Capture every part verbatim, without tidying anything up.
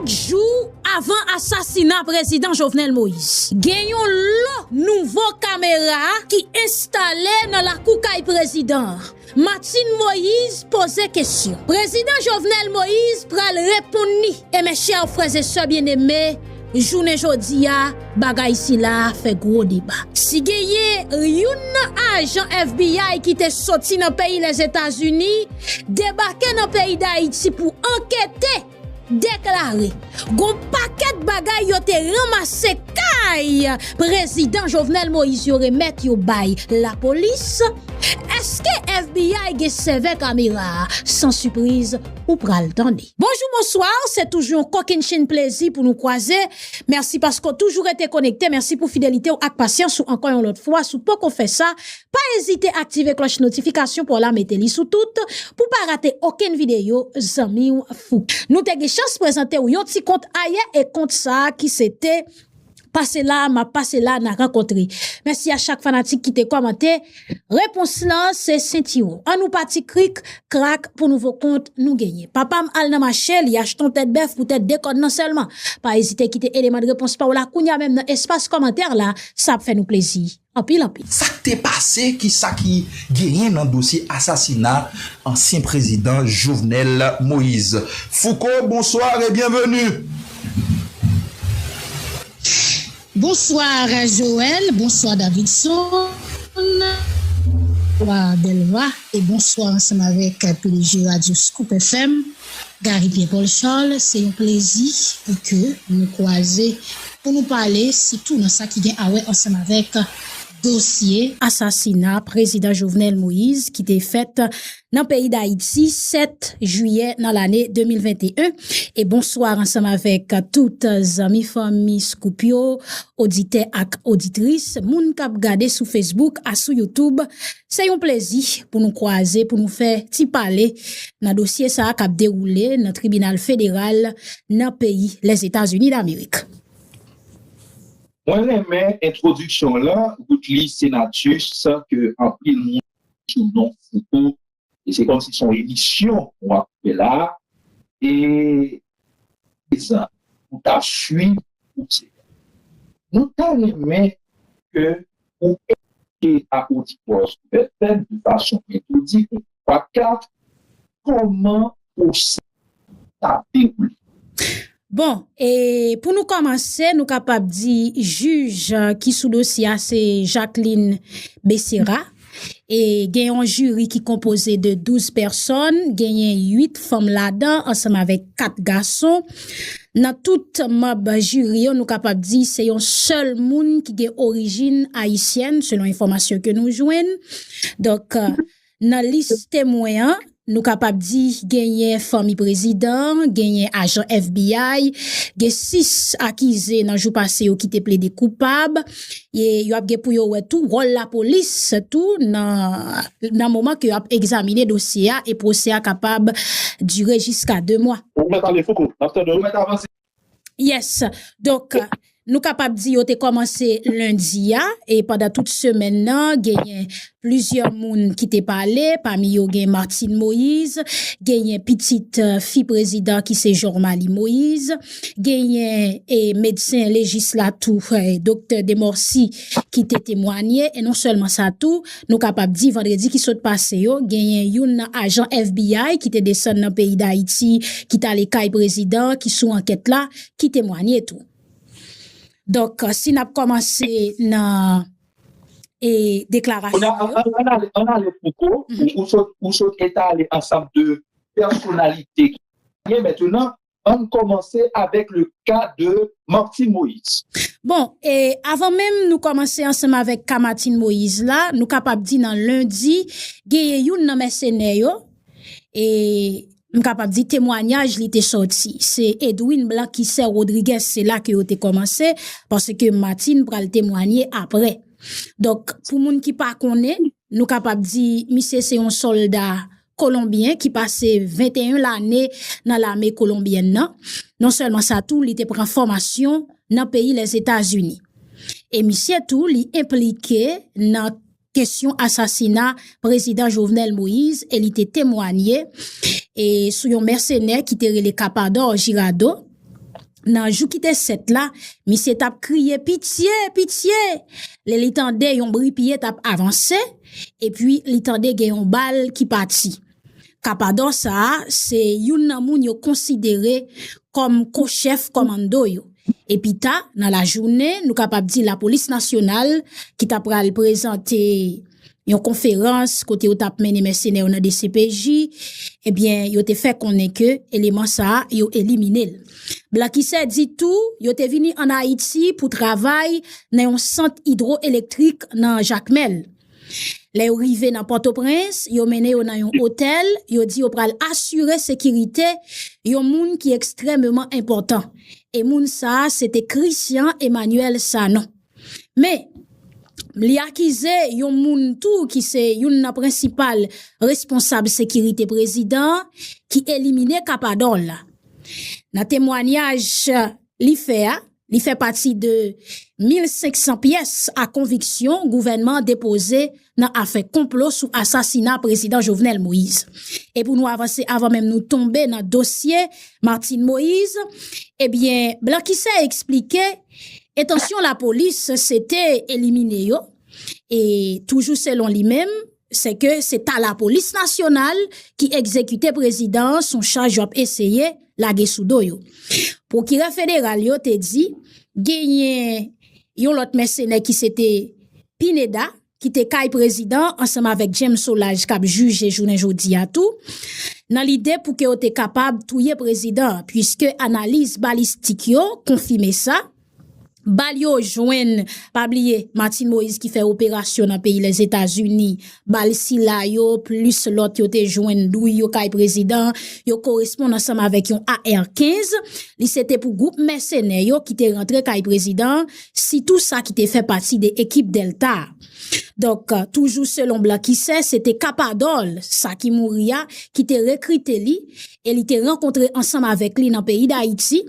Jou avan asasina Prezidan Jovenel Moïse, gen yon lo nouvo kamera ki enstale nan lakou kay prezidan an. Martine Moïse poze kesyon. Prezidan Jovenel Moïse pral reponn li. E mes chers frères et sœurs bien-aimés, jounen jodi a, bagay sila a fè gwo deba. Si genyen youn nan ajan F B I ki te soti nan peyi Lèzetazini, debake nan peyi Dayiti pou ankete, deklare gon pakèt bagay yo te ranmase kay Prezidan Jovenel Moïse, yo remèt yo bay lapolis. Èske F B I gen sèvè kamera a? San sipriz, ou pral tande. Bonjou, bonswa, se toujou yon kokennchenn plezi pou nou kwaze. Mèsi paske w toujou rete konekte. Mèsi pou fidelite w ak pasyans ou ankò yon lòt fwa. Si w poko fè sa, pa ezite aktive klòch notifikasyon pou w la mete li sou tout, pou w pa rate okenn videyo zanmi w Fouco. Nou te gen chans prezante w yon ti kont ayè, e kont sa a ki se te Pase la, m ap pase la, n a rankontre. Mèsi a chak fanatik ki te kòmante. Repons lan se sentiwon. An nou pati krik, krak pou nouvo kont nou genyen. Papa m al nan mache, li achte yon tèt bèf pou tèt de kòn nan sèlman. Pa ezite kite eleman de repons pa w la kounye a menm nan espas kòmantè la, sa ap fè nou plezi. Anpil, anpil. Sa k te pase, ki sa ki genyen nan dosye asasina ansyen prezidan Jovenel Moïse? Fouco, bonsoir et bienvenue. Bonsoir Joël, bonsoir Davidson, bonsoir Delva, e bonswa ansanm avèk P D G Radio Scoop F M, Gary Pierre Paul Charles. Se yon plezi pou ke nou kwaze, pou nou pale sitou nan sa ki gen a wè ansanm avèk dosye asasina Prezidan Jovenel Moïse ki te fèt nan peyi Dayiti sèt jiyè nan lane de mil venteyen. E bonswa ansanm avèk tout zanmi, fanmi Scoop yo, oditè ak oditris, moun k ap gade sou Facebook ak sou YouTube. Se yon plezi pou nou kwaze, pou nou fè ti pale nan dosye sa a k ap dewoule nan tribinal federal nan peyi Lèzetazini Damerik. Mwen renmen entwodiksyon w lan, Woodly Senatus, ke anpil moun sou non Fouco, e se kòmsi se yon emisyon w ap fè la, e prezan, ou t ap swiv ou se. Nou ta renmen ke ou esplike a oditè Scoop F M de fason metodik, twa, kat, kòman pwosè sa ap dewoule. Bon, e pou nou kòmanse, nou kapab di jij ki sou dosye a se Jacqueline Becerra. E gen yon jiri ki konpoze de douz pèsòn, genyen uit fanm ladan ansanm avèk kat gason. Nan tout manm jiri yo, nou kapab di se yon sèl moun ki gen orijin ayisyèn, selon enfòmasyon ke nou jwenn. Donk, nan lis temwen an, nou kapab di genyen fanmi prezidan, genyen ajan F B I, gen sis akize nan jou pase yo ki te plede koupab, e yo ap gen pou yo wè tou wòl lapolis tou nan, nan moman ke yo ap egzamine dosye a e pwosè a kapab dire jiska de mwa. Ou mèt ale, Fouco, n ap tande w. Ou mèt avanse. Yes. Donk, nou kapab di yo te kòmanse lendi a, e pandan tout semèn nan, genyen plizyè moun ki te pale, pami yo gen Martine Moïse, genyen pitit, eh, fi prezidan ki se Jormalie Moïse, genyen, eh, medsen lejis la tou, eh, Doktè Demorcy ki te temwanye, e non sèlman sa tou, nou kapab di vandredi ki sot pase yo, genyen youn nan ajan F B I ki te desann nan peyi Dayiti, ki t ale kay prezidan, ki sou ankèt la, ki temwanye tou. Donk, si n ap kòmanse nan, e, deklarasyon yo. Ann ale, ann ale Fouco, ou, ou sot, ou sot etale ansanm de pèsonalite ki genyen. Mentnan, ann kòmanse avèk le ka de Martine Moïse. Bon, e avan menm nou kòmanse ansanm avèk ka Martine Moïse la, nou kapab di nan lendi, genyen youn nan mèsenè yo, e m kapab di temwanyaj li te sòti. Se Edwin Blanquiser Rodriguez, se la ke yo te kòmanse, paske Martine pral temwanye apre. Donk, pou moun ki pa konnen, nou kapab di misye se yon sòlda kolonbyen ki pase venteyen lane nan lame kolonbyèn nan. Non sèlman sa tou, li te pran fòmasyon nan peyi Lèzetazini. E misye tou, li enplike nan kesyon asasina prezidan Jovenel Moïse e li te temwanye, e, sou yon mèsenè ki te rele Capador Girado. nan jou ki te sèt la, misye t ap kriye pitye, pitye, lè li tande yon bri pye t ap avanse, epi li tande gen yon bal ki pati. Kapadò sa a, se youn nan moun yo konsidere kòm kochèf kòmando yo. E pita, nan lajounen, nou kapab di lapolis nasyonal ki ta pral prezante yon konferans kote yo t ap mennen mèsenè yo nan D C P J, ebyen, yo te fè konnen ke eleman sa a, yo elimine l. Blankisè di tou, yo te vini ann Ayiti pou travay nan yon sant idwoelektrik nan Jakmèl. Lè yo rive nan Pòtoprens, yo mennen yo nan yon otèl, yo di yo pral asire sekirite yon moun ki ekstrèmeman enpòtan. E moun sa a, se te Christian Emmanuel Sanon. Men, li akize yon moun tou ki se youn nan prensipal responsab sekirite prezidan an ki elimine Kapadò l la. Nan temwanyaj li fè a, li fè pati de mil senk san pyès a konviksyon gouvènman an depoze nan afè konplo sou asasina prezidan Jovenel Moïse. E pou nou avanse, avan menm nou tonbe nan dosye Martine Moïse, ebyen, Blankisè eksplike entansyon lapolis se te elimine yo. E toujou selon li menm, se ke se ta lapolis nasyonal ki egzekite prezidan an, se yon chaj yo ap eseye lage sou do yo. Pwokirè federal yo te di genyen yon lòt mèsenè ki se te Pineda, ki te kay prezidan ansanm avèk James Solages k ap jije jounen jodi a tou, nan lide pou ke yo te kapab touye prezidan an, puiske analiz balistik yo konfime sa. Bal yo jwenn, pa bliye, Martine Moïse ki fè operasyon nan peyi Lèzetazini, bal sila yo, plis lòt yo te jwenn dwouy yo kay prezidan, yo koresponn ansanm avèk yon A R kenz. Li se te pou gwoup mèsenè yo ki te rantre kay prezidan, sitou sa ki te fè pati de ekip Delta. Donk, toujou selon Blankisè, se te Kapadò l, sa ki mouri a, ki te rekrite li, e li te rankontre ansanm avèk li nan peyi Dayiti.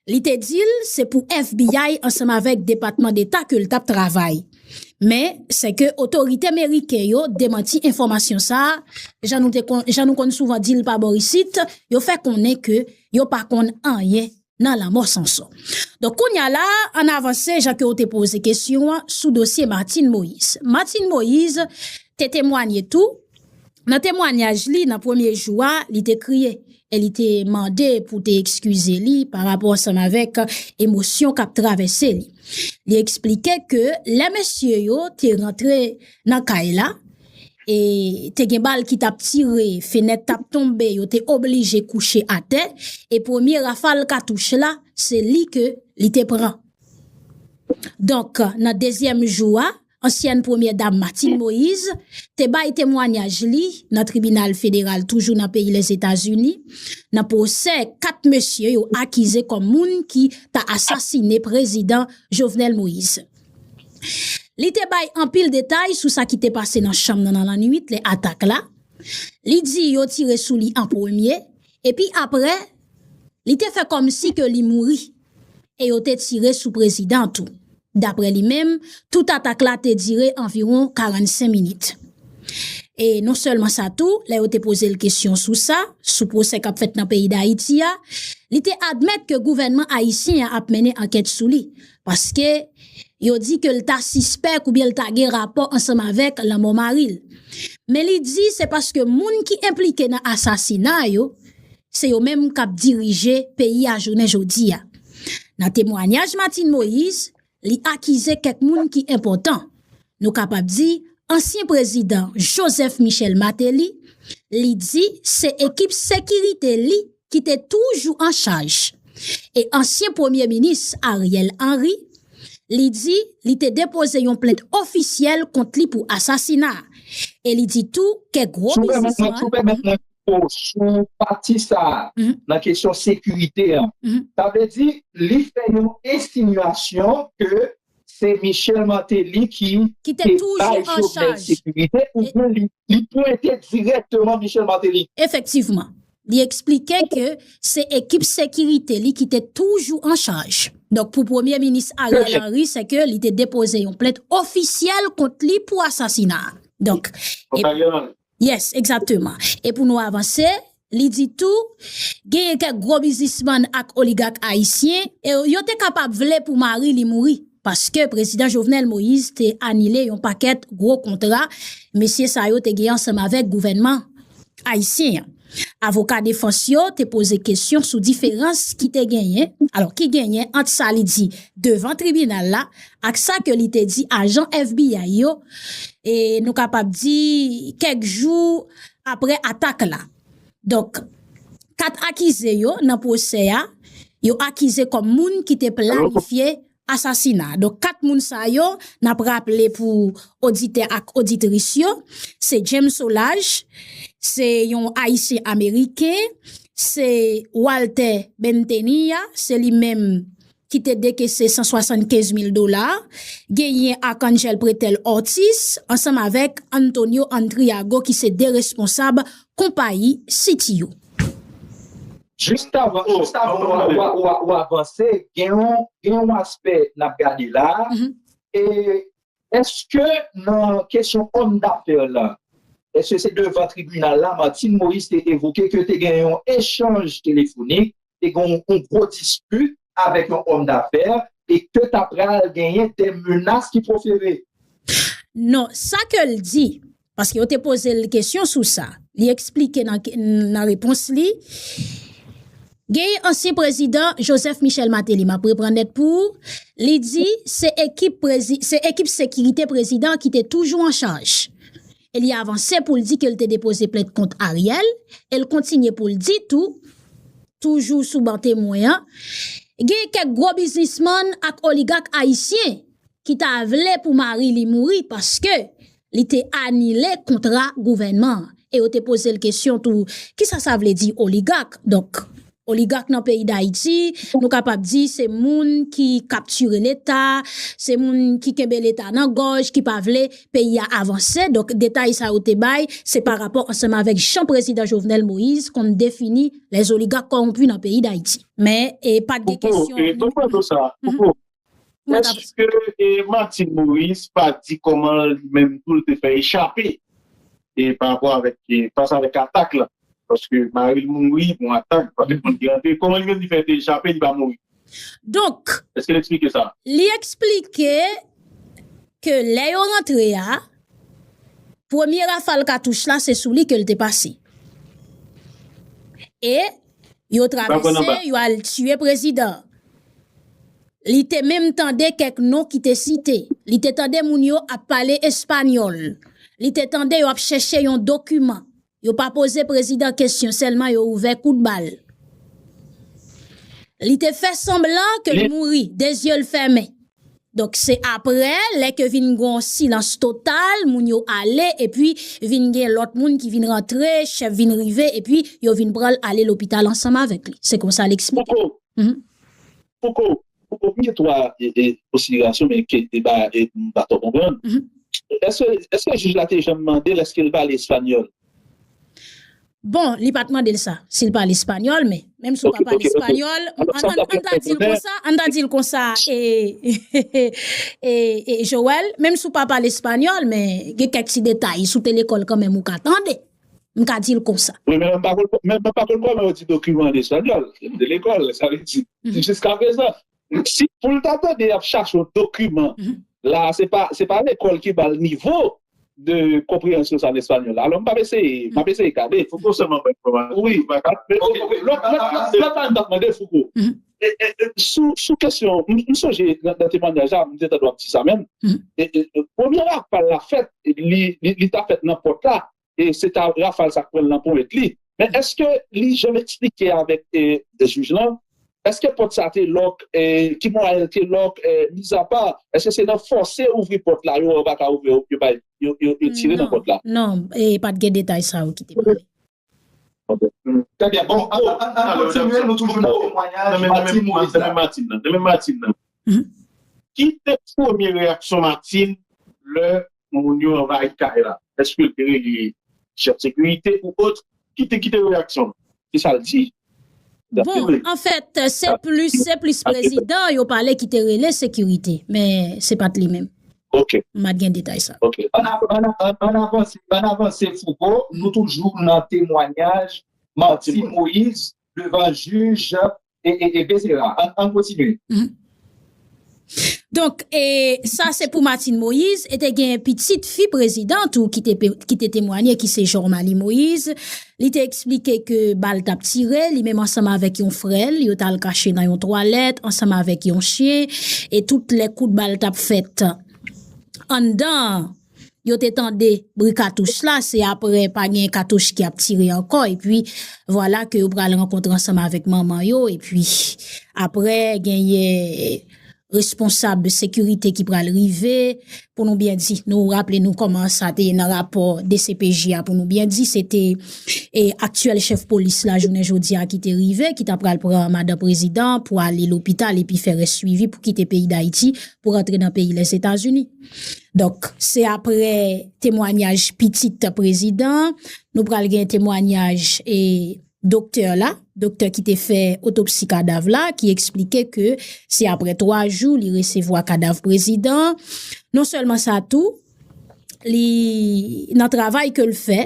Li te di l se pou F B I ansanm avèk Depatman Deta ke l t ap travay. Men, se ke otorite meriken yo demanti enfòmasyon sa a, jan nou te kon, jan nou konn souvan di l pa bò isit, yo fè konnen ke yo pa konn anyen nan lanmò Sanson. Donk, kounye a la, ann avanse, jan ke w te poze kesyon an, sou dosye Martine Moïse. Martine Moïse te temwanye tou, nan temwanyaj li, nan premye jou a, li te kriye e li te mande pou te ekskize li pa rapò ansanm avèk emosyon k ap travèse li. Li eksplike ke lè mesye yo te rantre nan kay la, e te gen bal ki t ap tire, fenèt t ap tonbe, yo te oblije kouche atè, e premye rafal katouch la, se li ke li te pran. Donk, nan dezyèm jou a, ansyèn premyè dam Martine Moïse te bay temwanyaj li nan tribinal federal toujou nan peyi Lèzetazini, nan pwosè kat mesye yo akize kòm moun ki ta asasine prezidan Jovenel Moïse. Li te bay anpil detay sou sa ki te pase nan chanm nan nan lannwit lè atak la. Li di yo tire sou li an premye, epi apre, li te fè kòmsi ke li mouri, e yo te tire sou prezidan tou. Daprè li menm, tout atak la te dire anviwon karannsenk minit. E non sèlman sa tou, lè yo te poze l kesyon sou sa, sou pwosè k ap fèt nan peyi Dayiti a, li te admèt ke gouvènman ayisyen an ap mennen ankèt sou li, paske yo di ke l ta sispèk oubyen l ta gen rapò ansanm avèk lanmò mari l. Men li di se paske moun ki enplike nan asasina yo, se yo menm k ap dirije peyi a jounen jodi a. Nan temwanyaj Martine Moïse, li akize kèk moun ki enpòtan. Nou kapab di, ansyen prezidan Joseph Michel Martelly, li di se ekip sekirite li ki te toujou an chaj. E ansyen premye minis Ariel Henry, li di li te depoze yon plent ofisyèl kont li pou asasina. E li di tou kèk gwo biznisman. Si w pèmèt mwen, si w pèmèt mwen, sou pati sa a, nan kesyon sekirite an, sa vle di, li fè yon ensinyasyon ke se Michel Martelly ki te bay Jovenel sekirite, oubyen li, li pwente dirèkteman Michel Martelly. Efektivman. Li eksplike ke se ekip sekirite li ki te toujou an chaj. Donk, pou premye minis Ariel Henry, se ke li te depoze yon plent ofisyèl kont li pou asasina. Donk, e, yes, egzakteman. E pou nou avanse, Li di tou, genyen kèk gwo biznismann ak oligak ayisyen, e yo te kapab vle pou mari li mouri, paske Prezidan Jovenel Moïse te anile yon pakèt gwo kontra mesye sa yo te gen ansanm avèk gouvènman ayisyen an. Avoka defans yo te poze kesyon sou diferans ki te genyen, alò, ki genyen ant sa li di devan tribinal la ak sa ke li te di ajan F B I yo, e nou kapab di kèk jou apre atak la. Donk, kat akize yo nan pwosè a, yo akize kòm moun ki te planifye asasina. Donk, kat moun sa yo, n ap raple pou oditè ak oditris yo, se James Solages, se yon Ayisyen Ameriken, se Walter Bentenilla, se li menm ki te dekese san swasannkenz mil dola, genyen Arcangel Pretel Ortiz, ansanm avèk Antonio Andriago, ki se de responsab konpayi City yo. Jis avan, jis avan w a- w a- w a- w a avanse, gen yon, gen yon aspè n ap gade la. E èske nan kesyon òm dafè la, èske se devan tribinal la, Martine Moïse te evoke ke te gen yon echanj telefonik, te gen yon, yon gwo dispit avèk yon òm dafè e ke ta pral genyen de menas ki pwofere? Non, sa ke l di, paske yo te poze l kesyon sou sa, li eksplike nan, nan repons li, genyen ansyen prezidan Joseph Michel Martelly, m ap reprann nèt pou ou, li di se ekip, prezi, se ekip sekirite prezidan ki te toujou an chaj. E li avanse pou l di ke l te depoze plent kont Ariel, e l kontinye pou l di tou, toujou sou ban temwen an, gen kèk gwo biznismann ak oligak ayisyen ki ta vle pou mari li mouri paske li te anile kontra gouvènman an. E yo te poze l kesyon tou, kisa sa vle di oligak? Donk, oligak nan peyi Dayiti, nou kapab di se moun ki kaptire Leta, se moun ki kenbe Leta nan gòj, ki pa vle peyi a avanse. Donk, detay sa yo te bay, se pa rapò ansanm avèk jan prezidan Jovenel Moïse konn defini les oligarques corrompus nan peyi Dayiti. Men, e pa t gen kesyon. Èske Martine Moïse pa di kòman li menm tou l te fè echape e pa rapò avèk e fas avèk atak la? Paske mari l mouri, bon atak, pa te konn ki rantre. Kòman li menm li fè te echape, li pa mouri? Donk, Èske l eksplike sa? Li eksplike ke lè yo rantre a, premye rafal katouch la se sou li ke l te pase. E yo travèse, yo al tiye prezidan. Li te menm tande kèk non ki te site. Li te tande moun yo ap pale espanyòl. Li te tande yo ap chèche yon dokiman. Yo pa poze prezidan kesyon, sèlman yo ouvè kout bal. Li te fè sanblan ke l mouri, de zye l fèmen. Donk, se aprè, lè ke vin gen yon silans total, moun yo ale, epi vin gen lòt moun ki vin rantre, chèf vin rive, epi yo vin pran l ale lopital ansanm avèk li. Se konsa l eksplike. Fouco, Fouco, Fouco, m gen twa e, e, konsiderasyon, men ke e ba, e, m pa twò konprann. Èske, èske jij la te janm mande l èske l pale espanyòl? Bon, li pa t mande l sa, si l pale espanyòl, men menm si w pa pale espanyòl, an ta di l konsa, an ta di l konsa, e, e, e, Joël, menm si w pa pale espanyòl, men gen kèk ti detay, si w te lekòl kanmenm ou ka tande. M ka di l konsa. Wi, men m pa konn, men m pa konn kòman yo di dokiman an espanyòl. M te lekòl, sa vle di, jiskaprezan, si pou l ta tande y ap chache yon dokiman, la, se pa, se pa lekòl ki ba l nivo de konpreyansyon sa an espanyòl la. Alò, m p ap eseye, m ap eseye gade. Fouco sèlman ban enfòmasyon. Wi. Lòt, lòt, lòt, lòt bagay m t ap mande Fouco. E, e, e, sou, sou kesyon, m, m sonje nan, nan temwanyaj la, m te tande w ap di sa menm. E, e, e, premye rafal la fèt, li, li, li ta fèt nan pòt la, e se ta rafal sa k pran l nan ponyèt li. Men èske li janm eksplike avèk, e, jij lan, èske pòt sa te lòk, e, ki mwayen l te lòk, e, mizapa, èske se nan fòse ouvri pòt la, yo wè yo pa ka ouvri, yo, yo, yo, yo, yo tire nan pòt la? Non, e pa t gen detay sa yo ki te pale. Trè byen. Bon, an, an, an, an kontinye, nou toujou nan temwanyaj Martine Moïse la. Nan menm Martine nan. Ki te premye reyaksyon Martine lè moun yo anvayi kay la? Èske l te rele chèf sekirite ou ot? Ki te, ki te reyaksyon l? Ki sa l di? Bon, anfèt, se plis, se plis prezidan yo pale ki te rele sekirite, men se pa t li menm. Ok. M pa t gen detay sa. Ok. Ann, ann, ann, ann avanse, ann avanse Fouco, nou toujou nan temwanyaj Martine Moïse devan jij e, e, e Bezerra. Ann, ann kontinye. Donk, e, sa se pou Martine Moïse, e te gen pitit fi prezidan tou ki te, ki te temwanye, ki se Jormalie Moïse. Li te eksplike ke bal t ap tire, li menm ansanm avèk yon frè l, yo t al kache nan yon twalèt ansanm avèk yon chen, e tout lè kout bal t ap fèt anndan, yo te tande bri katouch la, se apre pa gen katouch ki ap tire ankò, epi vwala ke yo pral rankontre ansanm avèk manman yo, epi apre genyen responsab sekirite ki pral rive, pou nou byen di, nou raple nou kòman sa te ye nan rapò D C P J a, pou nou byen di, se te e aktyèl chèf polis la jounen jodi a ki te rive, ki ta pral pran madan prezidan pou ale lopital epi fè rès swivi pou kite peyi Dayiti pou rantre nan peyi Lèzetazini. Donk, se apre temwanyaj pitit prezidan, nou pral gen temwanyaj e doktè la, doktè ki te fè otopsi kadav la, ki eksplike ke se apre twa jou li resevwa kadav prezidan. Non sèlman sa tou, li nan travay ke l fè,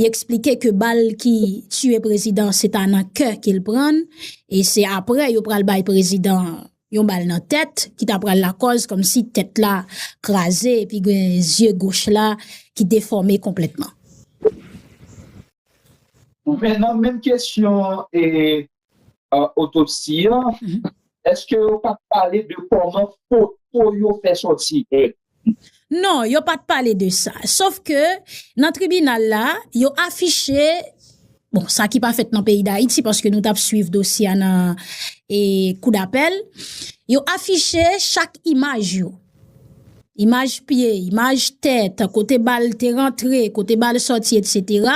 li eksplike ke bal ki tiye prezidan se ta nan kè ke l pran l, e se apre yo pral bay prezidan yon bal nan tèt ki ta pral lakòz kòmsi tèt la kraze epi gen zye goch la ki defòme konplètman. Men nan menm kesyon e otopsi an, èske yo pa t pale de kòman foto yo fè sòti? Non, yo pa t pale de sa. Sof ke nan tribinal la, yo afiche, bon, sa ki pa fèt nan peyi Dayiti, paske nou t ap swiv dosye a nan e, kou dapèl, yo afiche chak imaj yo. Imaj pye, imaj tèt, kote bal te rantre, kote bal sòti, etsetera.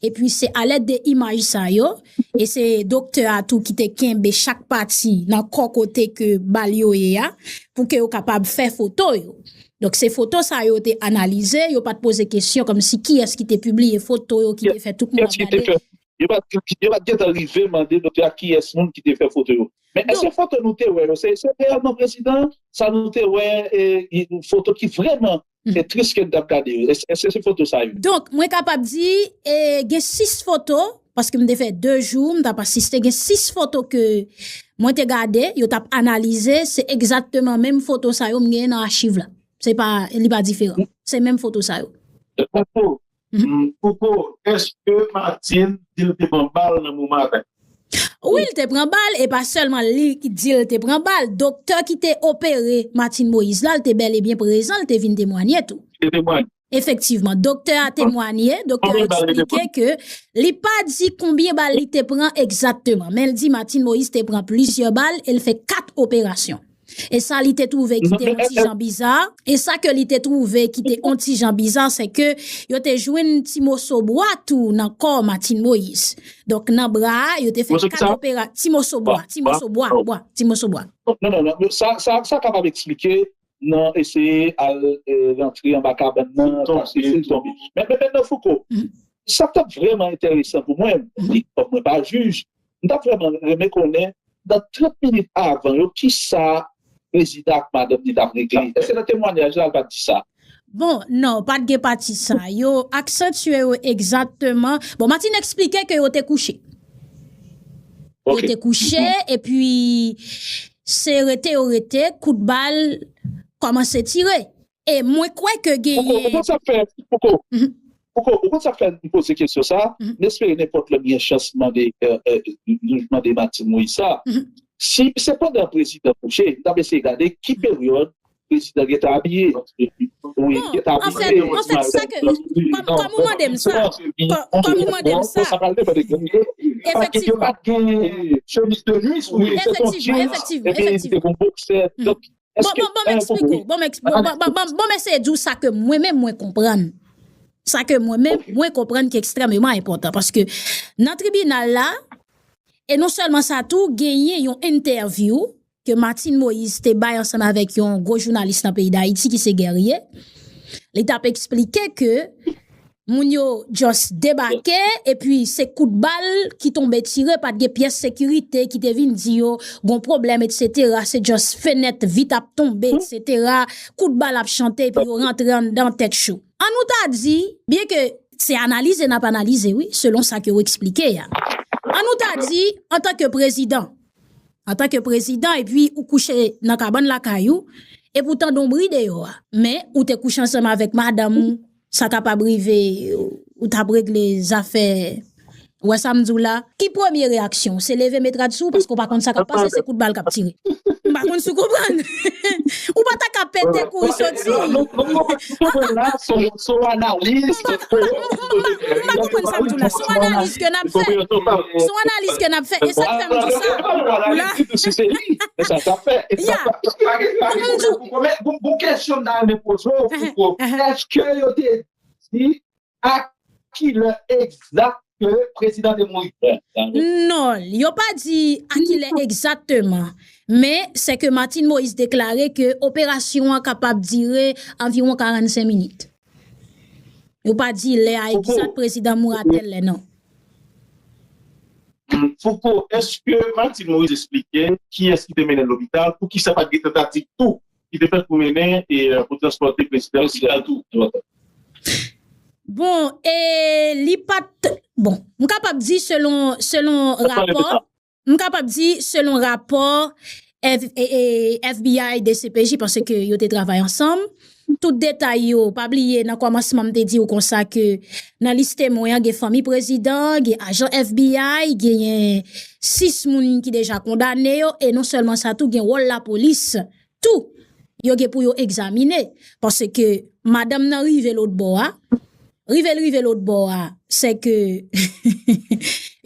Epi se alèd de imaj sa yo, e se doktè a tou ki te kenbe chak pati nan kò kote ke bal yo ye a, pou ke yo kapab fè foto yo. Donk se foto sa yo te analize, yo pa t poze kesyon kòmsi kiyès ki te pibliye foto yo, ki te fè tout moun ap gade. Yo pa t gentan rive mande doktè a kiyès moun ki te fè foto yo. Men èske foto nou te wè yo, se reyèlman prezidan sa nou te wè, foto ki vrèman tris ke n t ap gade yo? Èske se foto sa yo? Donk, mwen kapab di, gen sis foto, paske m te fè de jou, m t ap asiste, gen sis foto ke mwen te gade, yo t ap analize, se egzakteman menm foto sa yo m genyen nan achiv la. Se pa, li pa diferan. Se menm foto sa yo. Fouco, èske Martine di l te pran bal nan moman atak? Wi, l te pran bal, e pa sèlman li ki di l te pran bal. Doktè ki te opere Martine Moïse la, l te bèl e byen prezan, l te vin temwanye tou. Li te temwanye. Efektivman, doktè a temwanye, doktè a eksplike ke li pa di konbyen bal li te pran egzakteman, men l di Martine Moïse te pran plizyè bal e l fè kat operasyon. E sa li te twouve ki te yon ti jan biza, e sa ke li te twouve ki te yon ti jan biza, se ke yo te jwenn ti moso bwa tou nan kò Martine Moïse. Donk nan bra a, yo te fè kat opera, ti moso bwa, ti moso bwa, bwa, ti moso bwa. Non, non, non, sa, sa, sa kapab eksplike nan eseye al rantre anba kabann nan, pase l tonbe. Men, men, men nan Fouco, sa k t ap vrèman enteresan pou mwen, li kòm mwen pa jij, m t ap vrèman renmen konnen, nan trant minit avan yo, kisa prezidan ak madanm li t ap regle? Èske nan temwanyaj la, l pa t di sa? Bon, non, pa t gen pati sa. Yo aksantye yo egzakteman. Bon, Martine eksplike ke yo te kouche. Yo te kouche, epi se rete yo rete, kout bal kòmanse tire. E mwen kwè ke genyen. Fouco, ou konn sa k fè, Fouco, ou konn sa k fè m poze kesyon sa, m espere nenpòt lè m gen chans mande, mande Martine Moïse sa. Si se pandan prezidan kouche, m t ap eseye gade ki peryòd prezidan gentan abiye. Wi, gentan abiye. Anfèt, anfèt, sa ke, kòm ou mande m sa, kòm ou mande m sa. Efektivman. Yo pa t gen chemiz de nuit sou li, se t on jeans, epi li te gen boksè. Donk, Bon, bon, bon, m eksplike w. Bon, m eseye di w sa ke mwen menm mwen konprann. Sa ke mwen menm mwen konprann ki ekstrèmeman enpòtan. Paske nan tribinal la, e non sèlman sa tou, genyen yon entèvyou ke Martine Moïse te bay ansanm avèk yon gwo jounalis nan peyi Dayiti ki se Guerrier. Li t ap eksplike ke moun yo just debake, epi se kout bal ki tonbe tire, pa t gen pyès sekirite ki te vin di yo gon pwoblèm, etsetera. Se just fenèt vit ap tonbe, etsetera. Kout bal ap chante, epi yo rantre anndan tèt cho. An nou ta di, byen ke se analize n ap analize, wi, selon sa ke w eksplike a. An nou ta di, antanke prezidan, antanke prezidan, epi ou kouche nan kabann lakay ou, epi w tande yon bri deyò a, men ou te kouche ansanm avèk madanm ou, sa kapab rive, ou t ap regle zafè, ou wè sa m di w la, ki premye reyaksyon w? Se leve met rad sou ou, paske w pa konn sa k ap pase, se kout bal k ap tire. M pa konn si w konprann. Ou pa ta ka pete kouri soti. Nou konprann la, se yon analiz. M pa konprann sa m di w la. Se yon analiz ke n ap fè. Se yon analiz ke n ap fè. E sa k fè m di sa. Ou la. Se li. E sa k ap fè. E sa k ap fè. M di w. Bon kesyon m ta renmen poze w, Fouco. Èske yo te di a ki lè egzak ke prezidan te mouri? Non, yo pa di a ki lè egzakteman, men se ke Martine Moïse deklare ke operasyon an kapab dire anviwon karannsenk minit. Yo pa di lè a egzak prezidan mouri a tèl lè, non. Fouco, èske Martine Moïse eksplike kiyès ki te mennen l lopital, poukisa pa t gen tantativ tou ki te fèt pou mennen e pou transpòte prezidan lopital tou? Bon, e li pa t, bon, m kapab di selon, selon rapò, m kapab di selon rapò F, e, e, F B I, D C P J, paske yo te travay ansanm. Tout detay yo, pa bliye nan kòmansman m te di w konsa ke nan lis temwen an, gen fanmi prezidan, gen ajan F B I, genyen sis moun ki deja kondane yo, e non sèlman sa tou, gen wòl lapolis tou yo gen pou yo egzamine, paske madanm nan rive lòt bò a, rive l rive lòt bò a, se ke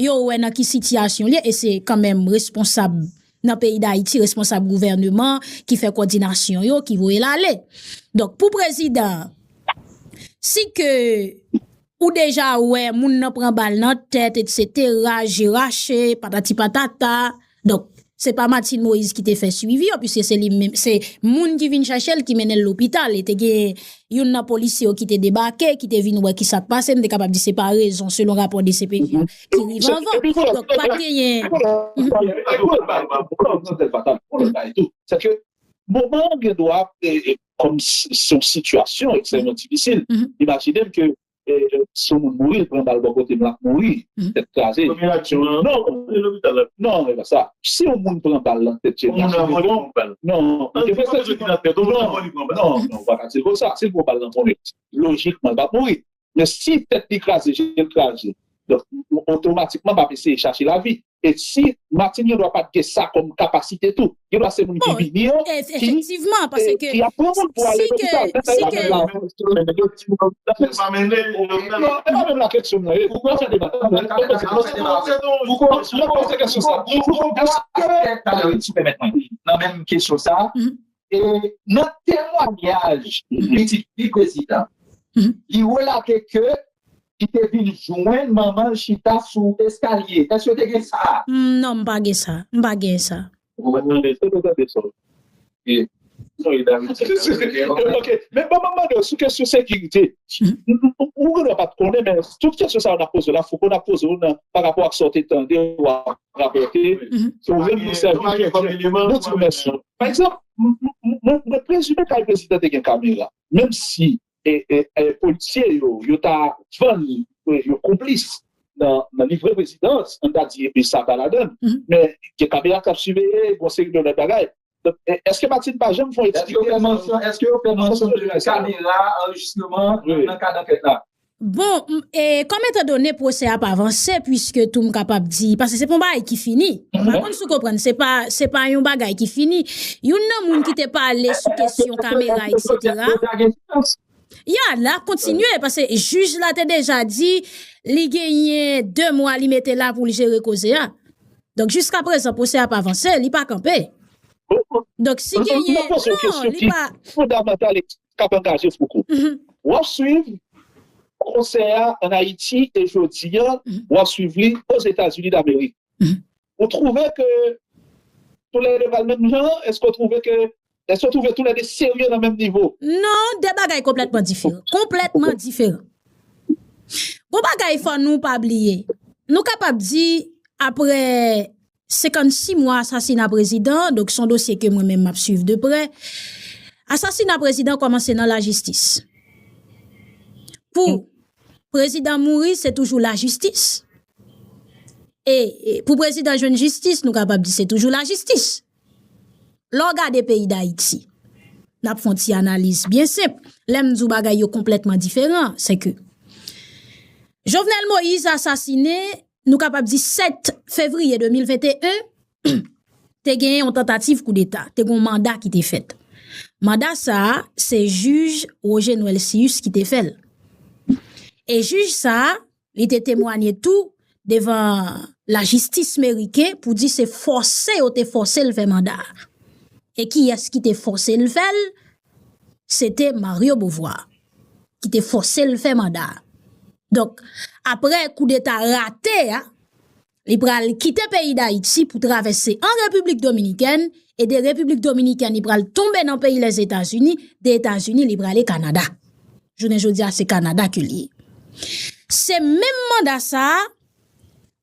yo wè nan ki sitiyasyon l ye, e se kanmenm responsab nan peyi Dayiti, responsab gouvèneman ki fè kòdinasyon yo, ki voye l ale. Donk, pou prezidan, si ke ou deja wè moun nan pran bal nan tèt, etsetera, je rache, patati patata. Donk, se pa Martine Moïse ki te fè swivi yo, piske se li menm, se moun ki vin chache l ki mennen l lopital. E te gen youn nan polisye yo ki te debake, ki te vin wè ki sa k pase. M te kapab di se pa rezon, selon rapò D C P J a, ki rive anvan. Donk, pa t genyen. Moman an gen dwa, kòm se yon sitiyasyon ekstrèmman difisil, imajine m ke si yon moun mouri, l pran bal bò kote m, l ap mouri, tèt kraze. Non, non, e pa sa. Si yon moun pran bal nan tèt, non, non, non, non, ou pa ka di l konsa. Si l pran bal nan tèt, lojikman, l p ap mouri. Men si tèt li kraze, je l kraze, donk, otomatikman, m ap eseye chache lavi. E si Martine gen dwa pa t gen sa kòm kapasite tou, gen dwa se moun ki vini yo, ki, efektivman, paske ki ap pran moun pou ale lopital. Se pa menm la kesyon m nan ye. Ou pa fè deba. Ou poze kesyon sa. Nan menm kesyon sa, e nan temwayaj pitit li prezidan, li relate ke li te vin jwenn manman l chita sou eskalye. Èske w te gen sa? Non, m pa gen sa. M pa gen sa. Ok, men ban m mande w sou kesyon sekirite. Ou gen dwa pa t konnen, men tout kesyon sa yo n ap poze w la, Fouco, n ap poze w nan pa rapò ak sa w te tande, w ap rapòte, ke w vin pou sèvi jodi a. Nou di w mèsi. Pa egzanp, mwen prezime kay prezidan te gen kamera. Menm si e, e, e, polisye yo, yo ta vann, e, yo konplis nan, nan livre prezidans, ann ta di, epi sa ta ladan l. Men gen kamera k ap siveye, gon seri de lòt bagay. Donk, e, èske Martine pa janm fè yon etid? Èske yo fè mansyon, èske yo fè mansyon de kamera anrejistreman nan kad ankèt la? Bon, e, kòm etandone pwosè a ap avanse, piske tou m kapab di, paske se pa yon bagay ki fini. M pa konn si w konprann, se pa, se pa yon bagay ki fini. Youn nan moun ki te pale sou kesyon kamera, etsetera. Ya, l ap kontinye, paske jij la te deja di li genyen de mwa li mete la pou l jere koze a. Donk, jiskaprezan, pwosè a ap avanse, li pa kanpe. Donk, si genyen, non, li pa. Fondamantal k ap angaje Fouco. W ap swiv pwosè a ann Ayiti e jodi a, w ap swiv li Ozetazini Damerik. Ou twouve ke toulède pral menm jan? Èske w twouve ke, èske w twouve toulède serye nan menm nivo? Non, de bagay konplètman diferan. Konplètman diferan. Gon bagay fò nou pa bliye. Nou kapab di, apre senkannsis mwa asasina prezidan, donk se yon dosye ke mwen menm m ap swiv de prè. Asasina prezidan kòmanse nan lajistis. Pou prezidan mouri, se toujou lajistis. E, e pou prezidan jwenn jistis, nou kapab di se toujou lajistis. Lè w gade peyi Dayiti, n ap fè yon ti analiz byen senp. Lè m di w bagay yo konplètman diferan, se ke Jovenel Moïse asasinen, nou kapab di sèt fevriye de mil venteyen, te gen yon tantativ koudeta, te gen yon manda ki te fèt. Manda sa a, se jij Roger Noël Cius ki te fè l. E jij sa a, li te temwanye tou devan lajistis meriken pou di se fòse yo te fòse l fè manda a. E kiyès ki te fòse l fè l? Se te Mario Beauvoir ki te fòse l fè manda a. Donk, apre koudeta rate a, li pral kite peyi Dayiti pou travèse an Repiblik Dominikèn, e de Repiblik Dominikèn, li pral tonbe nan peyi Lèzetazini, de Etazini, li prale Kanada. Jounen jodi a, se Kanada ke li ye. Se menm manda sa a,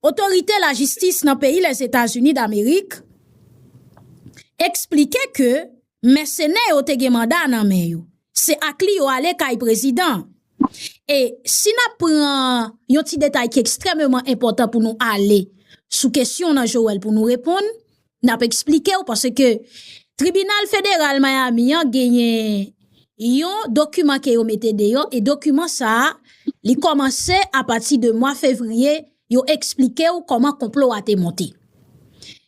otorite lajistis nan peyi Lèzetazini Damerik eksplike ke mèsenè yo te gen manda nan men yo. Se ak li yo ale kay prezidan. E si n ap pran yon ti detay ki ekstrèmeman enpòtan pou nou ale sou kesyon nan Joel pou nou reponn, n ap eksplike w paske Tribinal Federal Miami an genyen yon dokiman ke yo mete deyò, e dokiman sa a, li kòmanse apati de mwa fevriye, yo eksplike w kòman konplo a te monte.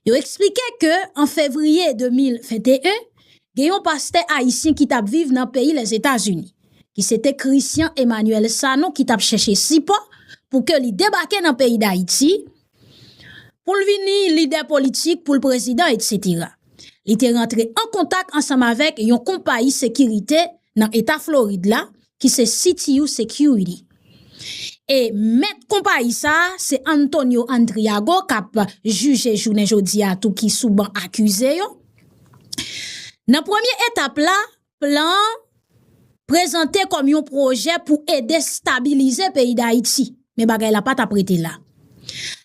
Yo eksplike ke an fevriye de mil venteyen, gen yon pastè ayisyen ki t ap viv nan peyi Lèzetazini, ki se te Christian Emmanuel Sanon ki t ap chèche sipò pou ke li debake nan peyi Dayiti, pou l vini lidè politik, pou l prezidan, etsetera. Li te rantre an kontak ansanm avèk yon konpayi sekirite nan eta Florid la, ki se C T U Security. E mèt konpayi sa a, se Antonio Andriago, k ap jije jounen jodi a tou, ki sou ban akize yo. Nan premye etap la, plan an prezante kòm yon pwojè pou ede stabilize peyi Dayiti. Men bagay la pa t ap rete la.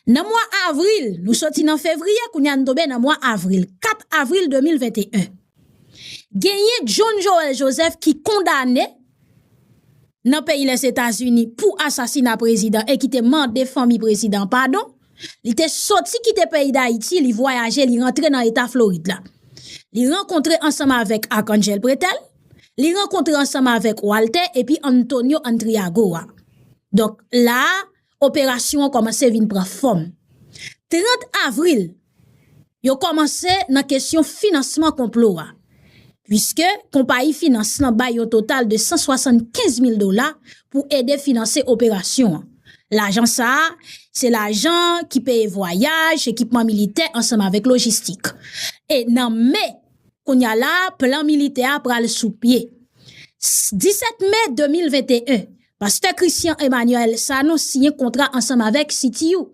Nan mwa avril, nou soti nan fevriye, kounye a n tonbe nan mwa avril, kat avril de mil venteyen. Genyen John Joël Joseph ki kondane nan peyi Lèzetazini pou asasina prezidan e ki te mande fanmi prezidan padon. Li te soti kite peyi Dayiti, li vwayaje, li rantre nan eta Florid la. Li rankontre ansanm avèk Arcangel Pretel, li rankontre ansanm avèk Walter epi Antonio Andriago a. Donk, la a, operasyon an kòmanse vin pran fòm. Trant avril, yo kòmanse nan kesyon finansman konplo a, piske konpayi finans lan bay yon total de san swasannkenz mil dola pou ede finanse operasyon an. Lajan sa a, se lajan ki peye vwayaj, ekipman militè ansanm avèk lojistik. E nan me, kounye a la, plan militè a pral sou pye. S-, disèt me de mil venteyen, pastè Christian Emmanuel Sanon siyen kontra ansanm avèk C T U.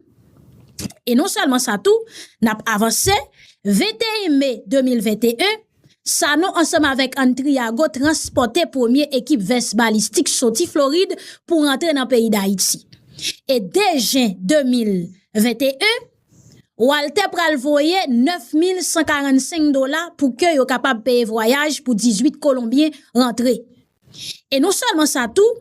E non sèlman sa tou, n ap avanse, venteyen me de mil venteyen, Sanon ansanm avèk Andriago transpòte premye ekip vès balistik soti Florid pou rantre nan peyi Dayiti. E de jen de mil venteyen, Walter pral voye nèf mil san karannsenk dola pou ke yo kapab peye vwayaj pou dizuit Kolonbyen rantre. E non sèlman sa tou,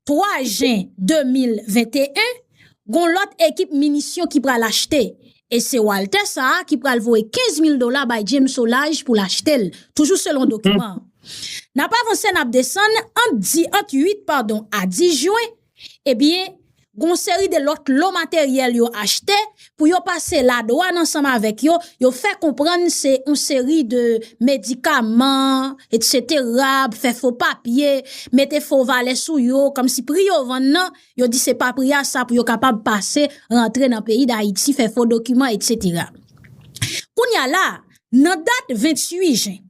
twa jen de mil venteyen, gon lòt ekip minisyon ki pral achte. E se Walter sa a ki pral voye kenz mil dola bay James Solages pou l achte l, toujou selon dokiman an. N ap avanse, n ap desann, ant di, ant uit, padon, a dis jen, ebyen, gon seri de lòt lo materyèl yo achte pou yo pase ladwàn ansanm avèk yo, yo fè konprann se yon seri de medikaman, etsetera, fè fo papye, mete fo valè sou yo, kòmsi pri yo vann nan, yo di se pa pri a sa pou yo kapab pase, rantre nan peyi Dayiti, fè fo dokiman, etsetera. Kounye a la, nan dat venntuit jen,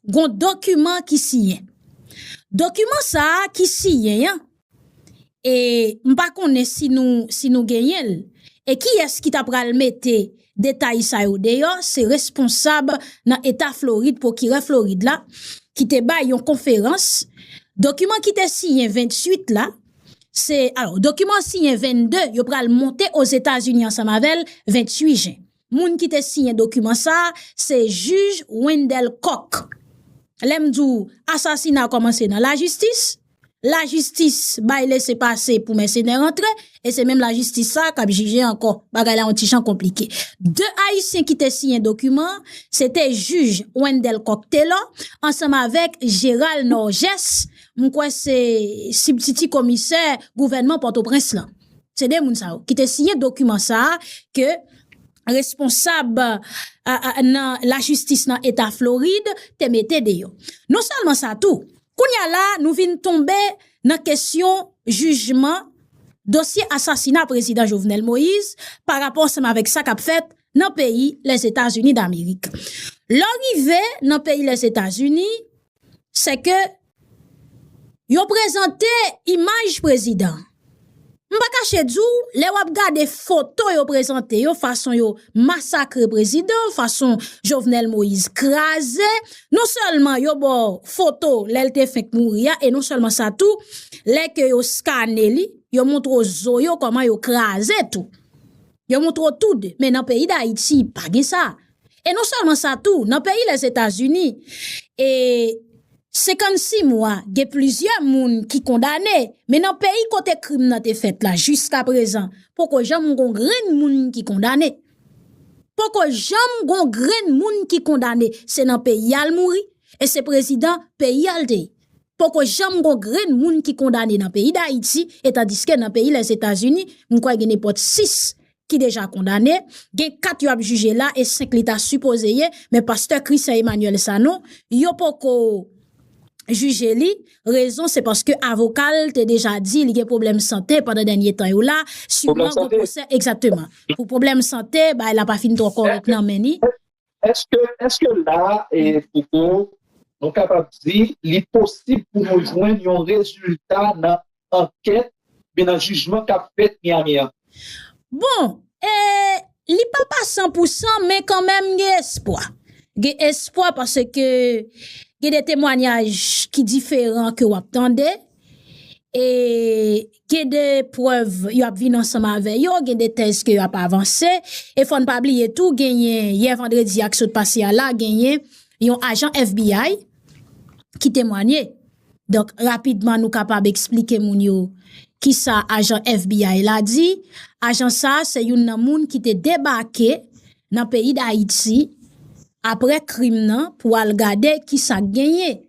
gon dokiman ki siyen. Dokiman sa a ki siyen an, e m pa konnen si nou, si nou genyen l, e kiyès ki ta pral mete detay sa yo deyò, se responsab nan eta Florid, pwokirè Florid la, ki te bay yon konferans. Dokiman ki te siyen venntuit la, se, alò, dokiman siyen vennde, yo pral monte Ozetazini ansanm avè l venntuit jen. Moun ki te siyen dokiman sa a, se jij Wendell Coq. Lè m di w asasina kòmanse nan lajistis, lajistis bay lese pase pou mèsenè rantre, e se menm lajistis sa k ap jije ankò. Bagay la yon ti jan konplike. De Ayisyen ki te siyen dokiman, se te jij Wendell Coq Taylor ansanm avèk Gérald Norgès, m kwè se sibtiti komisè gouvènman Pòtoprens lan. Se de moun sa yo ki te siyen dokiman sa a ke responsab a, a, nan lajistis nan eta Florid te mete deyò. Non sèlman sa tou, kounye a la nou vin tonbe nan kesyon jijman dosye asasina prezidan Jovenel Moïse pa rapò ansanm avèk sa k ap fèt nan peyi Lèzetazini Damerik. Lè w rive nan peyi Lèzetazini, se ke yo prezante imaj prezidan. M pa kache di w, lè w ap gade foto yo prezante yo, fason yo masakre prezidan, fason Jovenel Moïse kraze, non sèlman yo ba w foto lè l te fenk mouri a, e non sèlman sa tou, lè ke yo skane li, yo montre w zo yo kòman yo kraze tou. Yo montre w tou de, men nan peyi Dayiti, pa gen sa. E non sèlman sa tou, nan peyi Lèzetazini, e senkannsis mwa, gen plizyè moun ki kondane, men nan peyi kote krim nan te fèt la, jiskaprezan, poko janm gon grenn moun ki kondane. Poko janm gon grenn moun ki kondane, se nan peyi a l mouri, e se prezidan peyi a l te ye. Poko janm gon grenn moun ki kondane nan peyi Dayiti, e tandiske nan peyi Lèzetazini, m kwè gen nenpòt sis ki deja kondane, gen kat yo ap jije la e senk li ta sipoze ye, men pastè Christian Emmanuel Sanon, yo poko jije li, rezon se paske avoka l te deja di li gen pwoblèm sante pandan dènye tan yo la, siman gon pwosè, egzakteman. Pou pwoblèm sante, bay la pa fin twò kòrèk nan men ni. Èske, èske la, e, Foucault, nou kapab di, li posib pou nou jwenn yon rezilta nan ankèt, men nan jijman k ap fèt Miami an? Bon, e, li pa pa san pou san, men kanmenm gen espwa. Gen espwa paske gen de temwanyaj ki diferan ke w ap tande. E gen de prèv yo ap vin ansanm avè yo, gen de tèz ke yo ap avanse. E fò n pa bliye tou, genyen yè vandredi a k sot pase a la, genyen yon ajan F B I ki temwanye. Donk, rapidman, nou kapab eksplike moun yo kisa ajan F B I la di. Ajan sa a se youn nan moun ki te debake nan peyi Dayiti apre krim nan pou al gade kisa k genyen.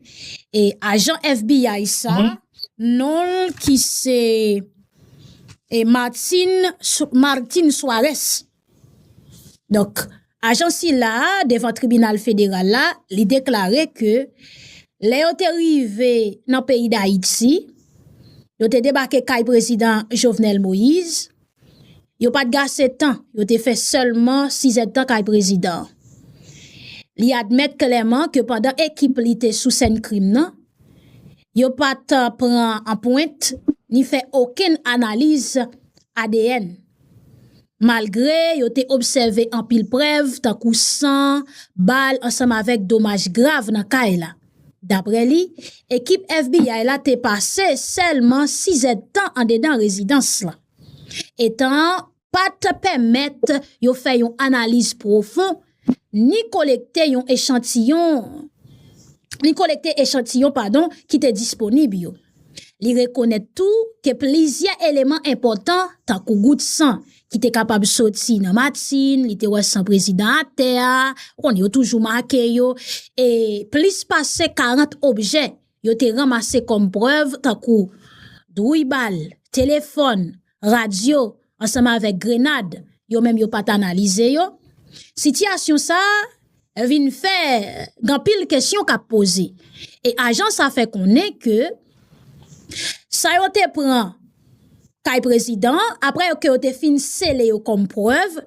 E ajan F B I sa, non l ki se e Martin, Martin Suarez. Donk, ajan sila a, devan tribinal federal la, li deklare ke lè yo te rive nan peyi Dayiti, yo te debake kay prezidan Jovenel Moïse, yo pa t gase tan, yo te fè sèlman sizèdtan kay prezidan. Li admèt klèman ke pandan ekip li te sou sèn krim nan, yo pa t pran anpwent ni fè okenn analiz A D N. Malgre yo te obsève anpil prèv, tankou san, bal, ansanm avèk domaj grav nan kay la. Daprè li, ekip F B I la te pase sèlman sizèdtan andedan rezidans la. E tan an pa t pèmèt yo fè yon analiz pwofon, ni kolekte yon echantiyon, ni kolekte echantiyon, padon, ki te disponib yo. Li rekonèt tou ke plizyè eleman enpòtan, tankou gout san, ki te kapab soti nan Martin, li te wè san prezidan atè a, ou konnen yo toujou make yo, e plis pase karant objè yo te ranmase kòm prèv, tankou dwouy bal, telefòn, radyo, ansanm avèk grenad, yo menm yo pa t analize yo. Sitiyasyon sa a vin fè gen anpil kesyon k ap poze. E ajan sa fè konnen ke sa yo te pran kay prezidan an, apre ke yo te fin sele yo kòm prèv,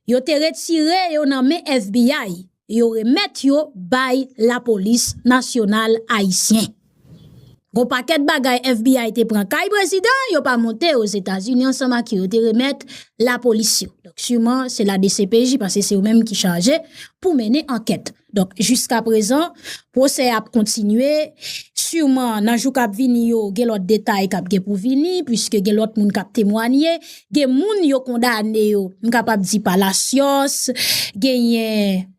yo te retire yo nan men F B I, yo remèt yo bay Lapolis Nasyonal Ayisyen. Gon pakèt bagay F B I te pran kay prezidan, yo pa monte Ozetazini ansanm ak yo, yo te remèt lapolis yo. Donk, siman, se la D C P J, paske se yo menm ki chaje pou mennen ankèt. Donk, jiskaprezan, pwosè a ap kontinye. Siman, nan jou k ap vini yo, gen lòt detay k ap gen pou vini, piske gen lòt moun k ap temwanye. Gen moun yo kondane yo, m kapab di pa Lasyòs, genyen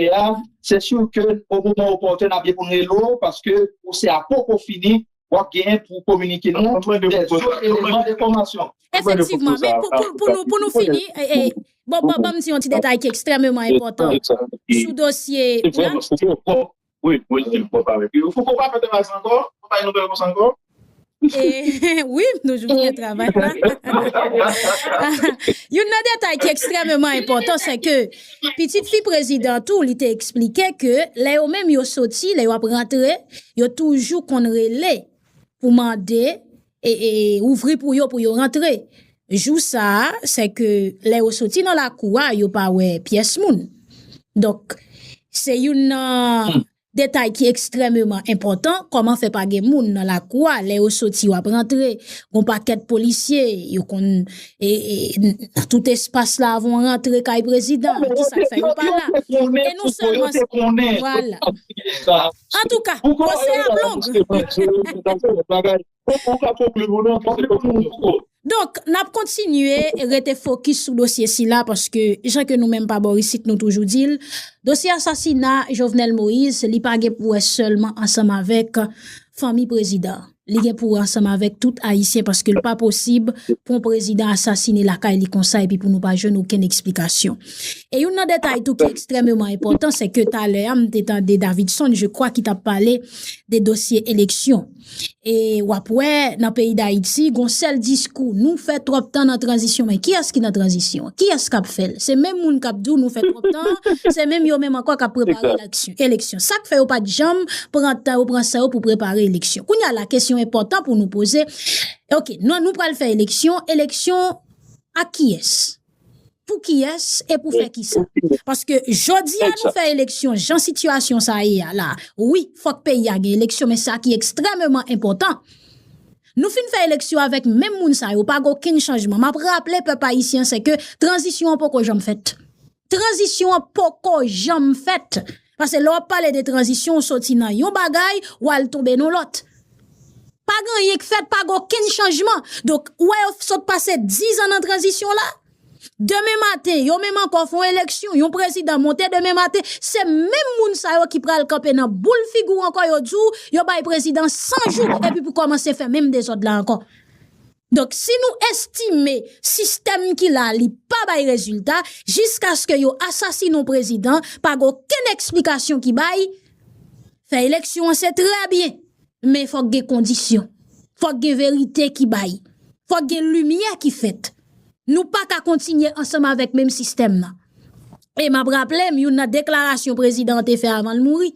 pwosè a, se si ke o moman opòtèn n ap gen pou n rele w, paske pwosè a poko fini, w ap genyen pou kominike nou dèzòt eleman enfòmasyon. Efektivman, men pou, pou, pou nou, pou nou fini, e, e, bon, bon, ban m di yon ti detay ki ekstrèmeman enpòtan sou dosye la. Wi, wi, wi, bon, pa vre. Fouco pa fè travay sa ankò, pa bay nouvèl konsa ankò. E, wi, m toujou fè travay la. Youn nan detay ki ekstrèmeman enpòtan, se ke pitit fi prezidan tou, li te eksplike ke lè yo menm yo soti, lè yo ap rantre, yo toujou konn rele pou mande e, e ouvri pou yo, pou yo rantre. Jou sa a, se ke lè yo soti nan lakou a, yo pa wè pyès moun. Donk, se youn nan detay ki ekstrèmeman enpòtan, kòman fè pa gen moun nan lakou a, lè yo soti, yo ap rantre, gon pakèt polisye, yo konn, e, e, nan tout espas la, avan w rantre kay prezidan, kisa k fè yo pa la? E non sèlman sa, vwala. Antouka, pwosè a ap long. Donk, n ap kontinye rete fokis sou dosye sila, paske, jan ke nou menm pa bò isit, nou toujou di l, dosye asasina Jovenel Moïse, li pa gen pou wè sèlman ansanm avèk fanmi prezidan. li gen pou wè ansanm avèk tout Ayisyen, paske l pa posib pou yon prezidan asasine lakay li konsa epi pou nou pa jwenn okenn eksplikasyon. E youn nan detay tou ki ekstrèmeman enpòtan, se ke talè a, m te tande Davidson, je crois, ki t ap pale de dosye eleksyon. E w ap wè, nan peyi Dayiti, gon sèl diskou, nou fè twòp tan nan tranzisyon. Men kiyès ki nan tranzisyon? Kiyès k ap fè l? Se menm moun k ap di w nou fè twòp tan, se menm yo menm ankò k ap prepare eleksyon. Eleksyon. Sa k fè yo pa t janm pran tan yo pran san yo pou prepare eleksyon. Kounye a la, kesyon enpòtan pou nou poze, ok, nou, nou pral fè eleksyon, eleksyon ak kiyès? Pou kiyès e pou fè kisa? Paske jodi a nou fè eleksyon jan sitiyasyon sa ye a la. Wi, fòk peyi a gen eleksyon, men sa ki ekstrèmeman enpòtan, nou fin fè eleksyon avèk menm moun sa yo, pa gen okenn chanjman. M ap raple pèp ayisyen se ke tranzisyon an poko janm fèt. Tranzisyon an poko janm fèt. Paske lè w ap pale de tranzisyon, ou soti nan yon bagay, w al tonbe nan lòt. Pa gen anyen k fèt, pa gen okenn chanjman. Donk, ou wè yo sot pase diz an nan tranzisyon la. Demen maten, yo menm ankò fè yon eleksyon, yon prezidan monte demen maten, se menm moun sa yo ki pral kanpe nan boul figi w ankò, yo di w, yo bay prezidan san jou, epi pou kòmanse fè menm dezòd la ankò. Donk, si nou estime sistèm ki la, li pa bay rezilta, jiskaske yo asasine yon prezidan, pa gen okenn eksplikasyon ki bay, fè eleksyon an se trè byen, men fòk gen kondisyon, fòk gen verite ki bay, fòk gen limyè ki fèt. Nou pa ka kontinye ansanm avèk menm sistèm nan. E m ap raple m, youn nan deklarasyon prezidan an te fè avan l mouri,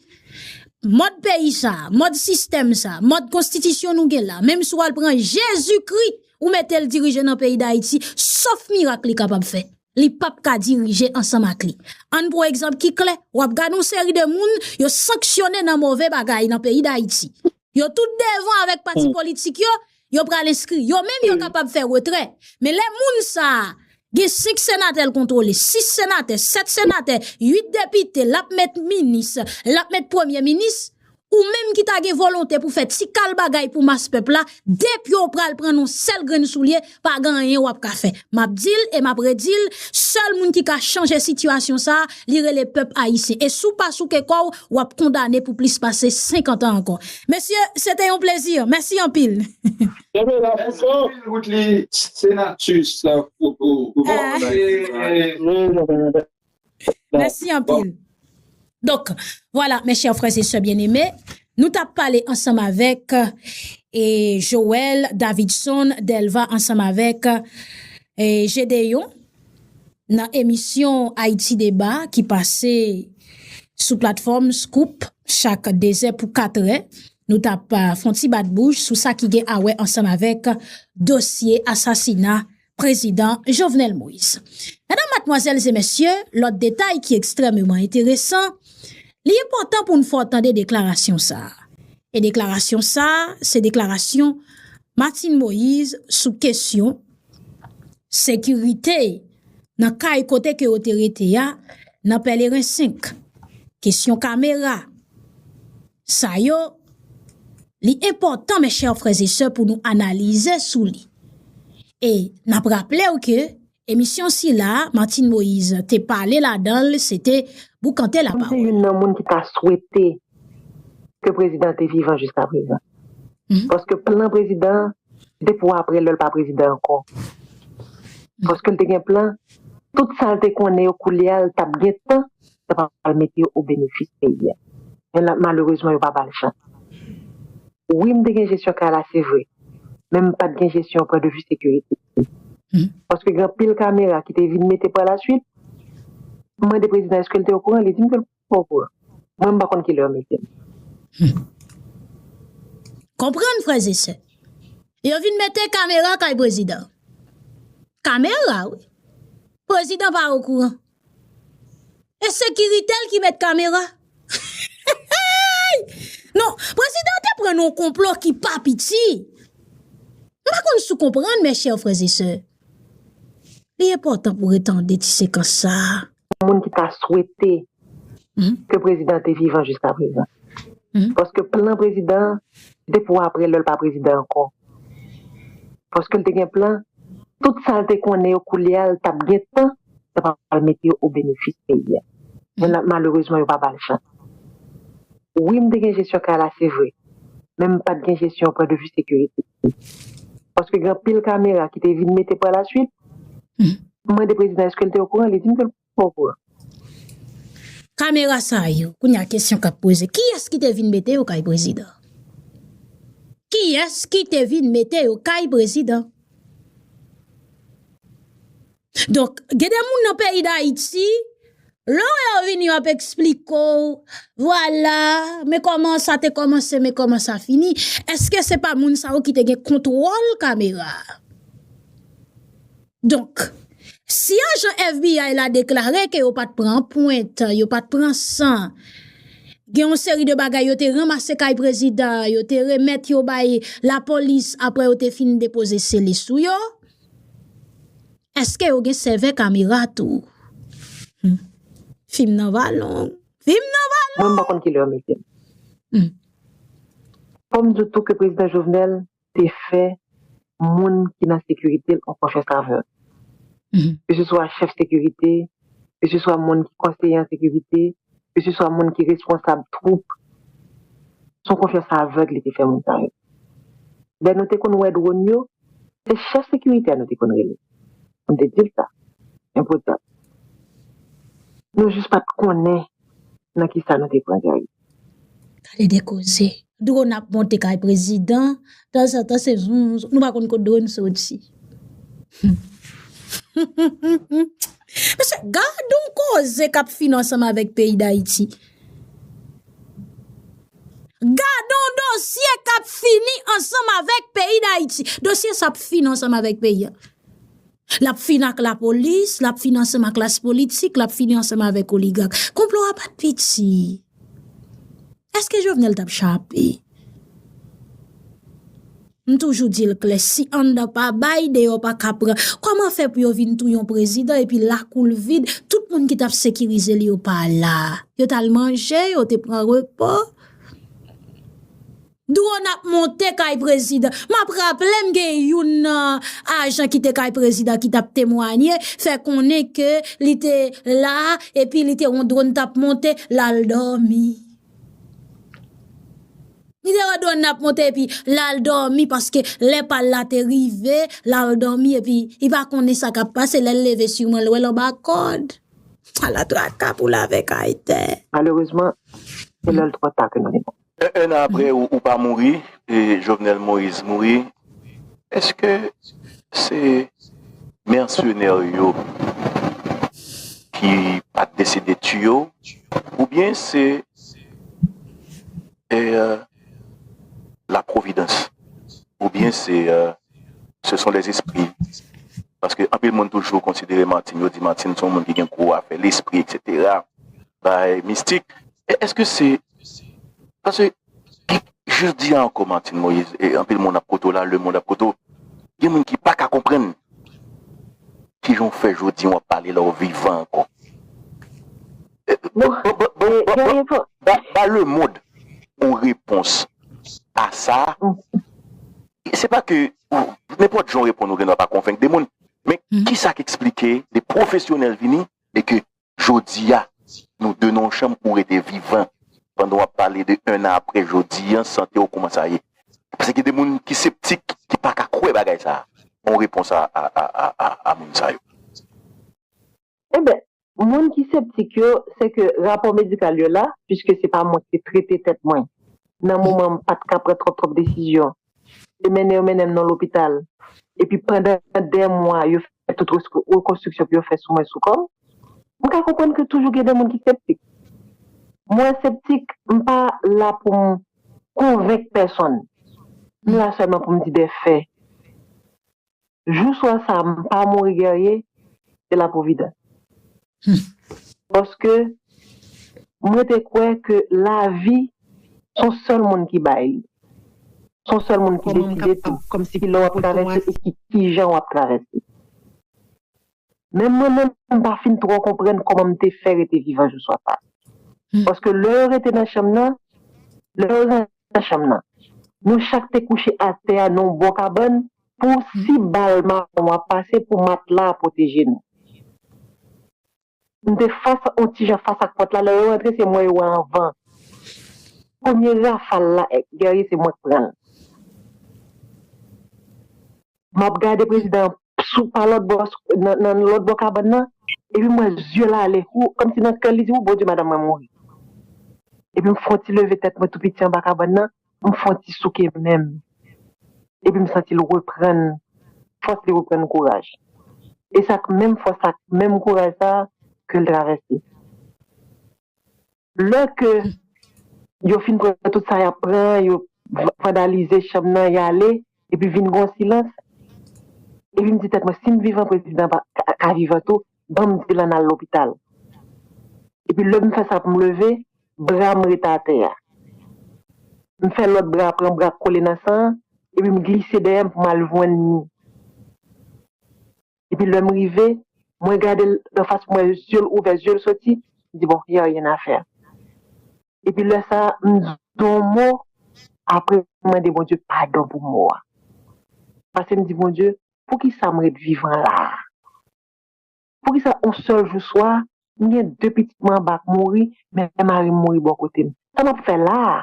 mòd peyi sa, mòd sistèm sa, mòd konstitisyon nou gen la, menm si w al pran Jezikri, ou mete l dirije nan peyi Dayiti, sòf mirak li kapab fè. Li p ap ka dirije ansanm ak li. Ann pran egzanp ki klè, w ap gade yon seri de moun, yo sanksyone nan move bagay nan peyi Dayiti. Yo tout devan avèk pati politik yo, yo pral enskri. Yo menm yo kapab fè retrè. Men lè moun sa a gen senk senatè l kontwole, sis senatè, sèt senatè, uit depite, l ap met minis, l ap met premye minis, ou menm ki ta gen volonte pou fè ti kal bagay pou mas pèp la, depi w pral pran yon sèl grenn soulye, pa gen anyen w ap ka fè. M ap di l e m ap redi l, sèl moun ki ka chanje sitiyasyon sa a, li rele pèp ayisyen. E si w pa souke kò w, w ap kondane pou plis pase senkant an ankò. Mesye, se te yon plezi. Mèsi anpil. Mèsi anpil, Woodly Senatus, pou, pou, pou, ah, eh, mèsi anpil. Donk, vwala, mes chers frères et sœurs bien-aimés, nou t ap pale ansanm avèk, e, Joël Davidson Delva ansanm avèk, e, Gédéon nan emisyon Haïti Débat ki pase sou platfòm Scoop chak dezè pou katrè. Nou t ap, a, fè yon ti bat bouch sou sa ki gen a wè ansanm avèk dosye asasina prezidan Jovenel Moïse. Medam, madmwazèl e mesye, lòt detay ki ekstrèmeman enteresan, li enpòtan pou n fè w tande deklarasyon sa a. E deklarasyon sa a, se deklarasyon Martine Moïse sou kesyon sekirite nan kay kote ke yo te rete a, nan Pèleren senk. Kesyon kamera. Sa yo, li enpòtan, mes chers frères et sœurs, pou nou analize sou li. E n ap raple w ke emisyon sila, Martine Moïse te pale ladan l, se te Boukante Lapawòl. Mwen se youn nan moun ki ta swete ke prezidan te vivan jiska prezan. Mhm. Paske plan prezidan, se te pou apre lè l pa prezidan ankò. Mhm. Paske l te gen plan, tout sa l te konnen yo koulye a, l t ap gen tan, sa pa pral mete yo o benefis peyi a. Men la, malerezman, yo pa ba l chans. Wi, m te gen jesyon kay la, se vre. Men m pa t gen jesyon pwen de vi sekirite. Mhm. Paske gen anpil kamera ki te vin mete pa la swit. M mande prezidan èske l te okouran, li di m ke l pa okouran. Mwen, m pa konn kilè yo mete m. Hmm. Konprann, frè e sè. Yo vin mete kamera kay prezidan. Kamera, wi. Prezidan pa okouran. E sekirite l ki met kamera. Non, prezidan te pran nan yon konplo ki pa piti. M pa konn si w konprann, mes chers frères et sœurs. Li enpòtan pou retande ti sekans sa a. Moun ki ta swete, mhm, ke prezidan te vivan jiska prezan. Mhm. Paske plan prezidan, se te pou apre lè l pa prezidan ankò. Paske l te gen plan, tout sa l te konnen yo koulye a, l t ap gen tan, sa pa pral mete yo o benefis peyi a. Men la, malerezman, yo pa ba l chans. Wi, m te gen jesyon kay la, se vre. men m pa t gen jesyon pwen de vi sekirite. Paske gen anpil kamera ki te vin mete pa la swit. M mande prezidan èske l te okouran, li di m ke l pa okouran. Kamera sa yo, kounye a kesyon k ap poze, kiyès ki te vin mete yo kay prezidan? Kiyès ki te vin mete yo kay prezidan? Donk, gen de moun nan peyi Dayiti, lè w wè yo vini, yo ap eksplike w, vwala, men kòman sa te kòmanse, men kòman sa fini. Èske se pa moun sa yo ki te gen kontwòl kamera a? Donk, si ajan FBI la deklare ke yo pa t pran anpwent, yo pa t pran san, gen yon seri de bagay yo te ranmase kay prezidan, yo te remèt yo bay lapolis apre yo te fin depoze sele sou yo, èske yo gen sèvè kamera tou? Hmm. Fim nan va long. Fim nan va long. Mwen, m pa konn kilè yo mete m. Hmm. Fò m di w tou ke prezidan Jovenel te fè moun ki nan sekirite l yon konfyans avèg. Keseswa chèf sekirite, keseswa moun ki konseye an sekirite, keseswa moun ki responsab twoup, se yon konfyans avèg li te fè moun sa yo. Lè nou te konn wè dwòn yo, se chèf sekirite a nou te konn rele. M te di l sa. Enpòtan. Nou jis pa t konnen nan kisa nou te pran Jerry. Gade de koze. Dwòn ap monte kay prezidan, tanzantan se zoom, zoom. Nou pa konn kot dwòn soti. Mesye, gad yon koze k ap fini ansanm avèk peyi Dayiti. Gad yon dosye k ap fini ansanm avèk peyi Dayiti. Dosye sa ap fini ansanm avèk peyi a. L ap fini ak lapolis, l ap fini ansanm ak klas politik, l ap fini ansanm avèk oligak. Konplo a pa t piti. Èske Jovenel t ap chape? M toujou di l klè, si anndan pa bay, deyò pa ka pran. Kòman fè pou yo vin touye yon prezidan epi lakou l vid, tout moun ki t ap sekirize l yo pa la? Yo t al manje, yo te pran repo. Dwòn ap monte kay prezidan. M ap raple m gen youn nan ajan ki te kay prezidan ki t ap temwanye, fè konnen ke li te la, epi li te wè yon dwòn t ap monte, l al dòmi. Li te wè dwòn nan ap monte, epi l al dòmi, paske lè pa l la te rive, l al dòmi, epi li pa konnen sa k ap pase, lè l leve siman l wè l anba kòd. Ala traka pou lave kay tè. Malerezman, se lè l twò ta ke nou li mò. En, en an apre, ou, ou pa mouri, e Jovenel Moïse mouri. Èske se mèsenè yo ki pa t deside tiye w, oubyen se e, la providence, oubyen se e, ce sont les esprits. Paske anpil moun toujou konsidere Martine, yo di Martine se yon moun ki gen gwo afè lespri, et cetera. Bagay mistik. E èske se, paske jodi a ankò, Martine Moïse, e anpil moun ap kote w la, lemonn ap kote w, gen moun ki pa ka konprann kijan w fè jodi a w ap pale la w vivan ankò. Ba lemonn yon repons a sa. Se pa ke nenpòt jan w reponn ou gendwa pa konvenk de moun. Men kisa k eksplike de pwofesyonèl vini e ke jodi a nou de nan yon chanm ou rete vivan pandan w ap pale de en an apre jodi a, sante w kòman sa ye? Paske gen de moun ki septik, ki pa ka kwè bagay sa a. Yon repons a, a, a, a, a moun sa yo. Enben, moun ki septik yo, se ke rapò medikal yo la, piske se pa mwen ki te trete tèt mwen nan moman m pa t ka pran twòp twòp desizyon. Se mennen yo mennen m nan lopital. Epi pandan de mwa, yo fè tout rekonstriksyon pou yo fè sou mwen sou kò m. M ka konprann ke toujou gen de moun ki septik. Mwen septik, m pa la pou m konvenk pèsonn. M la sèlman pou m di de fè. Jou swa sa a, m pa mouri gèrye, se la pwovidans. Paske mwen te kwè ke lavi se yon sèl moun ki bay li. Se yon sèl moun ki deside tou ki lè w ap travèse e ki, ki jan w ap travèse. Men mwen menm, m pa fin twò konprann kòman m te fè rete vivan jou swa sa. Paske lè yo rete nan chanm nan, lè yo rete nan chanm nan, nou chak te kouche atè a nan yon bò kabann pou si bal mawon ap pase pou matla a pwoteje nou. M te fas, yon ti jan fas ak pòt la, lè yo rantre se mwen yo wè anvan. premye rafal la, Guerrier, se mwen k pran l. M ap gade prezidan an sou pa lòt bò, nan, nan lòt bò kabann nan, epi m wè zye l ale, ou, kòmsi nan kè l li di, ou, Bondye, madanm mwen mouri. Epi m fè yon ti leve tèt mwen tou piti anba kabann nan, m fè yon ti souke men m. Epi m santi l reprann fòs, li reprann kouraj. E se ak menm fòs, ak menm kouraj sa a ke l travèse. Lè ke yo fin pran tout sa y ap pran, yo vandalize chanm nan, y ale, epi vin gon silans. Epi m di tèt mwen, si m vivan, prezidan pa ka, ka vivan tou, ban m di l ann al lopital. Epi lè m fè sa pou m leve, bra m ret atè a. M fè lòt bra a pran bra k kole nan san an, epi m glise dèyè m pou m al jwenn li. Epi lè m rive, mwen gade l anfas mwen, zye l ouvè, zye l soti, m di, bon, y a rien à faire. Epi lè sa a, m di yon mo, apre m mande Bondye padon pou mo a. Paske m di, Bondye, poukisa m ret vivan la a? Poukisa yon sèl jou swa, m gen de pitit mwen anba k mouri, men mari m mouri bò kote m? Sa m ap fè la a?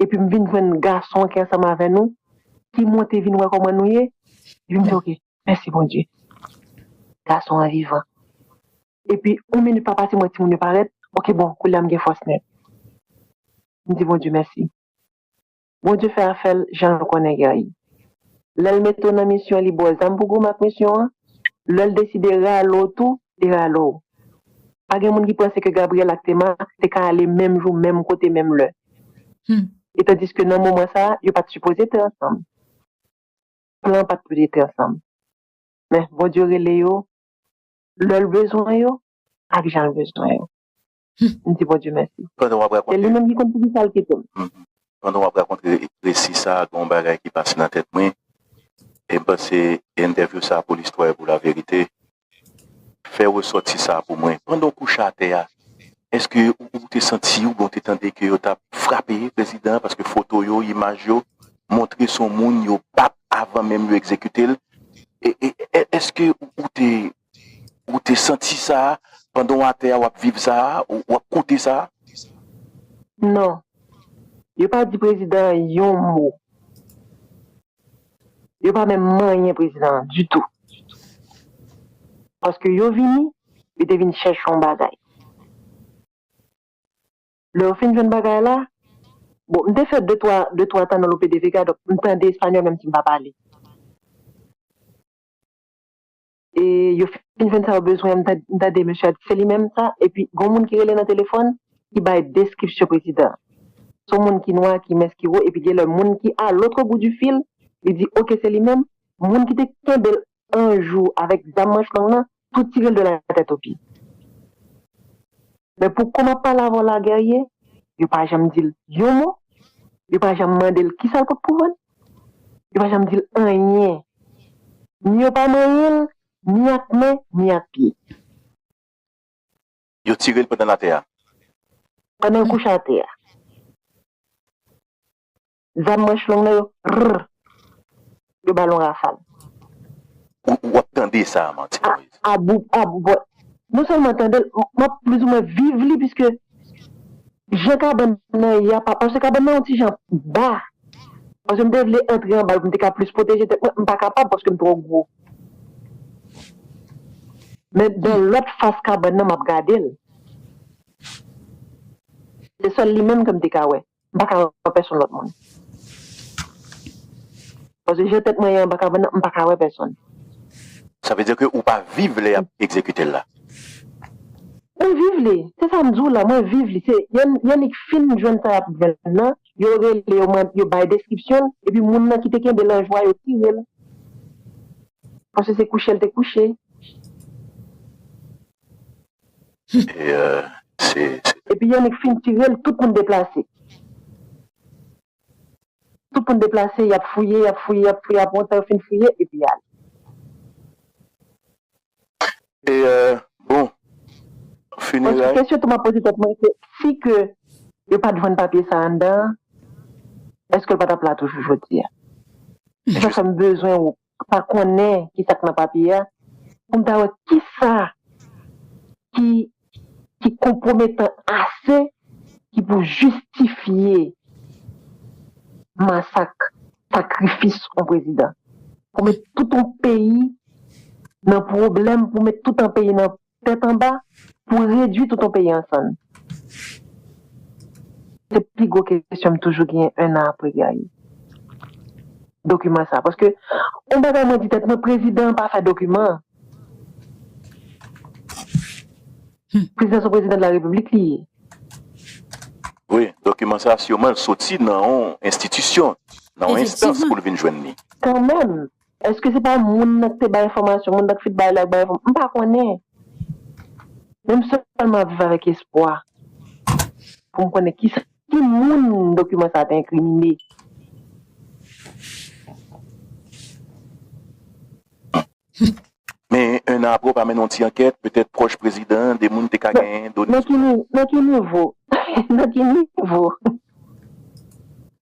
Epi m vin jwenn gason ki ansanm avè nou, ki monte vin wè kòman nou ye. Epi m di, oke, mèsi Bondye. Gason an vivan. Epi, yon minit pa pase, m wè timoun yo parèt. Oke, bon, koulye a m gen fòs nèt. M di Bondye mèsi. Bondye fè afè l jan l konnen Guerrier. Lè l mete w nan misyon, li ba w zam pou goumen ak misyon an. Lè l deside rale w tou, li rale w. Pa gen moun ki panse ke Gabriel ak Tema te ka ale menm jou, menm kote, menm lè. Hmm. E tandiske nan moman sa a, yo pa t sipoze te ansanm. Plan pa t pou te ansanm. Men Bondye rele yo, lè l bezwen yo, ak jan l bezwen yo. Hmm. M di Bondye mèsi. Pandan w ap rakonte, se li menm ki konn poukisa l kite m. Mhm. Pandan w ap rakonte resi sa a, gen yon bagay ki pase nan tèt mwen. E m panse entèvyou sa a pou listwa e pou laverite. Fè resòti sa a pou mwen. Pandan w kouche atè a, èske ou, ou te santi oubyen w te tande ke yo t ap frape prezidan an? Paske foto yo, imaj yo montre se yon moun yo bat avan menm yo egzekite l. E, e, e, èske ou, ou te, ou te santi sa a pandan w atè a, w ap viv sa a, ou w ap koute sa a? Non. Yo pa di prezidan an yon mo. Yo pa menm manyen prezidan an ditou. Paske yo vini, yo te vin chèche yon bagay. Lè yo fin jwenn bagay la, bon, m te fè de twa, de twa tan nan Lope de Vega, donk m tande espanyòl, menm si m pa pale. E yo fin jwenn sa yo bezwen an, m ta-, m tande mesye a di, se li menm sa, epi gon moun ki rele nan telefòn, ki bay deskripsyon prezidan an. Se yon moun ki nwa, ki mens, ki wo, epi gen lè moun ki a l'autre bout du fil, li di, oke, se li menm. Moun ki te kenbe l yon jou avèk zam manch long nan, tou tire l de la tèt o pye. Men pou kòman m ap pale avè w la, Guerrier, yo pa janm di l yon mo, yo pa janm mande l kisa l pot pou vann, yo pa janm di l anyen. Ni yo pa manyen l, ni ak men, ni ak pye. Yo tire l pandan l atè a. Pandan l kouche atè a. Zam manch long nan yo, rrr, yo ba l yon rafal. Ou, ou ap tande sa a, Martine Moïse? A bout, a bout. Non sèlman tande l, m ap plizoumwen viv li, piske jan kabann nan ye a, pa, paske kabann nan yon ti jan ba. Paske m te vle antre anba l pou m te ka plis pwoteje tèt mwen, m pa kapab paske m twò gwo. Men nan lòt fas kabann nan, m ap gade l. Se sèl li menm ke m te ka wè. M pa ka wè pèsonn lòt moun. Paske jan tèt mwen ye anba kabann nan, m pa ka wè pèsonn. Sa vle di ke ou pa viv lè y ap egzekite l la? Mwen viv li. Se sa m di w la, mwen viv li. Se, y ann-, y annik fin jwenn sa y ap jwenn nan, yo rele, yo mande, yo bay deskripsyon l, epi moun nan ki te kenbe l an jwa, yo tire l. Paske se kouche l te kouche. E, euh, se, se... Epi y annik fin tire l, tout moun deplase. Tout moun deplase, y ap fouye, y ap fouye, y ap fouye, apre yon tan yo fin fouye, epi y ale. E, euh, bon, fineray. Kesyon tou m ap poze tèt mwen, se si ke yo pa t jwenn papye sa anndan an, èske l pa t ap la toujou jodi a? Se sa fè m bezwen ou pa konnen ki sa k nan papye a, pou m ta wè kisa ki, ki konpwometan ase ki pou jistifye masak, sakrifis yon prezidan. Pou met tout yon peyi nan pwoblèm, pou met tout yon peyi nan tèt anba, pou redui tout yon peyi an sann. Se pi gwo kesyon m toujou genyen en an apre, Guerrier. Dokiman sa. Paske, yon bagay mwen di tèt mwen, prezidan an pa fè dokiman. Prezidan se yon prezidan de la repiblik li ye. Wi, dokiman sa siman l soti nan yon enstitisyon, nan yon enstans pou l vin jwenn li. Kanmenm, èske se pa moun nan ki te bay enfòmasyon, moun nan ki fin bay la bay enfòmasyon? M pa konnen. Men m sèlman ap viv avèk espwa pou m konnen kisa, ki moun dokiman sa a te enkrimine. Men, en an apre, w pa mennen yon ti ankèt, petèt pwòch prezidan an, de moun te ka genyen done. Nan ki ni-, nan ki nivo? Nan ki nivo?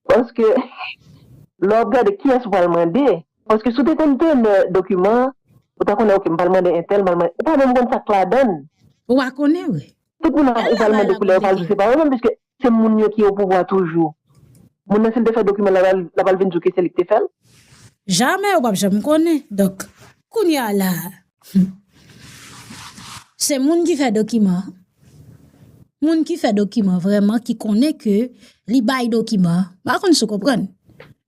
Paske, lè w ap gade kiyès ou pral mande, paske si w te konn tenè dokiman an, ou ta konnen, oke, m pral mande entèl, m pral mande, ou pa menm konn sa k ladan l. Ou pa konnen, wi. Tout moun ap, ou pral mande pou lè yo pral di se pa yo menm, piske se moun yo ki o pouvwa toujou. Moun nan, si l te fè dokiman, l ap al, l ap al vin di w ke se li ki te fè l? Jamè, ou p ap janm konnen. Donk, kounye a la, se moun ki fè dokiman an. Moun ki fè dokiman an vrèman, ki konnen ke li bay dokiman an. M pa konn si w konprann.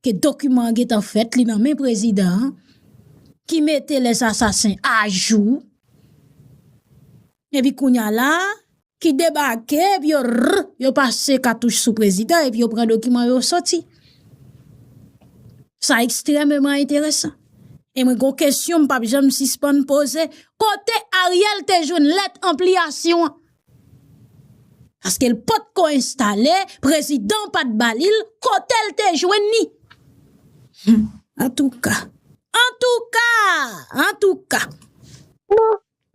Ke dokiman an gentan fèt, li nan men prezidan an, ki mete les assassins à jour. Epi kounye a la, ki debake, epi yo, rrr, yo pase katouch sou prezidan, epi yo pran dokiman yo soti. Sa ekstrèmeman enteresan. E mwen, gon kesyon m p ap janm sispann poze, kote Ariel te jwenn lèt anpliyasyon an? Paske l potko enstale, prezidan pa t ba li l, kote l te jwenn li? Hmm, antouka, antouka, antouka.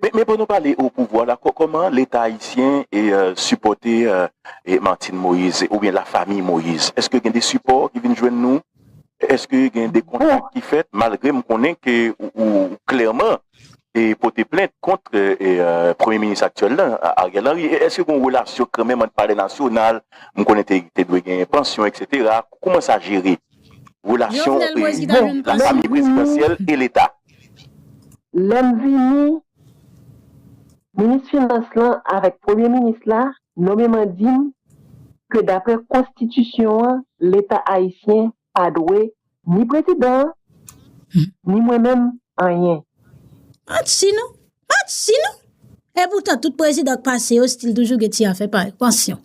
Men, men pou nou pale o pouvwa la, kò-, kòman Leta ayisyen e, e, sipòte, e, e Martine Moïse oubyen lafanmi Moïse? Èske gen de sipò ki vin jwenn nou? Èske gen de kontak ki fèt, malgre m konnen ke ou, ou klèman e pote plent kont, e, e, Premye Minis aktyèl la, Ariel Henry? E èske gen yon relasyon kanmenm ant palè nasyonal? M konnen te, te dwe gen pansyon, etsetera. Kòman sa jere? Relasyon, e, bon, lafanmi prezidansyèl e Leta. Lè m vini, minis finans lan avèk premye minis la nonmen m an di m ke daprè konstitisyon an, Leta ayisyen pa dwe ni prezidan an, ni mwen menm, anyen. Manti non, manti non. E poutan, tout prezidan k pase yo, still toujou gen ti afè pa yo, pansyon.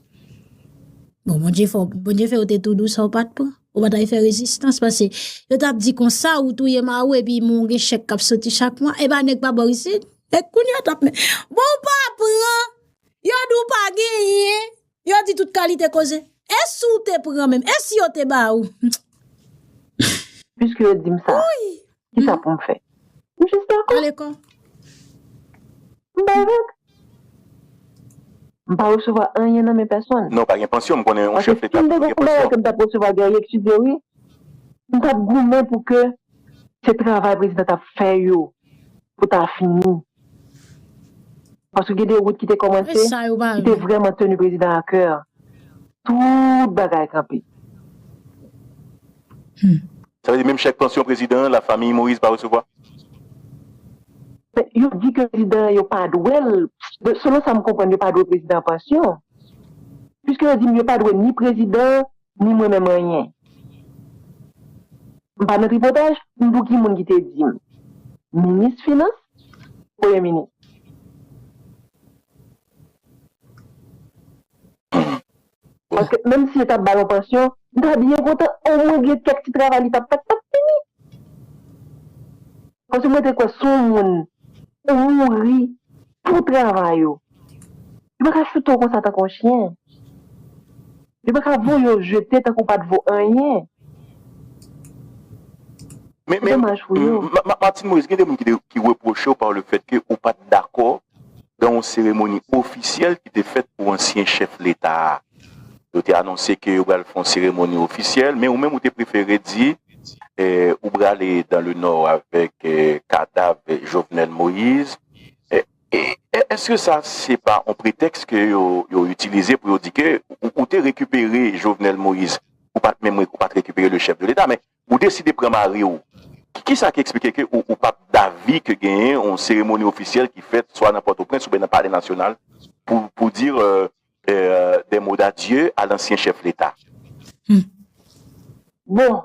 Bon, Bondye fè, Bondye fè ou te tou dous, ou pa t pran. Ou pa t al fè rezistans, paske yo t ap di konsa, ou touye mari w, epi men w gen chèk k ap soti chak mwa. E pa nèg pa bò isit. E kounye a t ap men. Bon, ou pa pran. Yo di w pa genyen. Yo di tout kalite koze. E si w te pran menm? E si yo te ba ou? Piske yo di m sa, kisa pou m fè? M jis dakò. Ale kò. M pa avèk. M pa resevwa anyen nan men pèsonn. Non, pa gen pansyon, m konnen yon chèf Leta ki gen pansyon. Paske si m te gen bagay ke m t ap resevwa, Guerrier, eskize wi, m t ap goumen pou ke se travay prezidan t ap fè yo pou ta fini. Paske gen de wout ki te kòmanse, ki te vrèman teni prezidan a kè. Tout bagay kanpe. Sa vle di menm chèk pansyon prezidan an, lafanmi Moïse pa resevwa? Men yo di ke prezidan an, yo pa dwe l, selon sa m konprann, yo pa dwe prezidan an pansyon. Piske yo di m yo pa dwe ni prezidan an, ni mwen menm anyen. M pa nan tripotaj, m pou ki moun ki te di m? Minis finans, premye minis. Paske menm si yo t ap ba l yon pansyon, m ta byen kontan, omwen gen kèk ti travay li t ap fè k t ap fini. Paske mwen te kwè se yon moun ou mouri pou travay ou. Yo pa ka choute w konsa tankou yon chen. Yo pa ka voye w jete tankou w pa t vo anyen. Men, men, domaj pou yo. M, M, Martine Moïse, gen de moun ki, de, ki repwoche w pa le fèt ke ou pa t dakò dan yon seremoni ofisyèl ki te fèt pou ansyen chèf Leta a. Yo te anonse ke yo pral fè yon seremoni ofisyèl, men ou menm ou te prefere di, eh, ou prale dans le Nord avèk, eh, kadav Jovenel Moïse. Eh, E, e, èske sa se pa yon pretèks ke yo, yo itilize pou yo di ke ou, ou te rekipere Jovenel Moïse, ou pa t menm re-, ou pa t rekipere le chèf de Leta, men ou deside pran mari w? Ki, ki sa ki eksplike ke ou, ou p ap davi ke genyen yon seremoni ofisyèl ki fèt swa nan Pòtoprens oubyen nan Palè Nasyonal pou, pou di, euh, euh, des mots d'adieu à l'ancien chef Leta? Bon,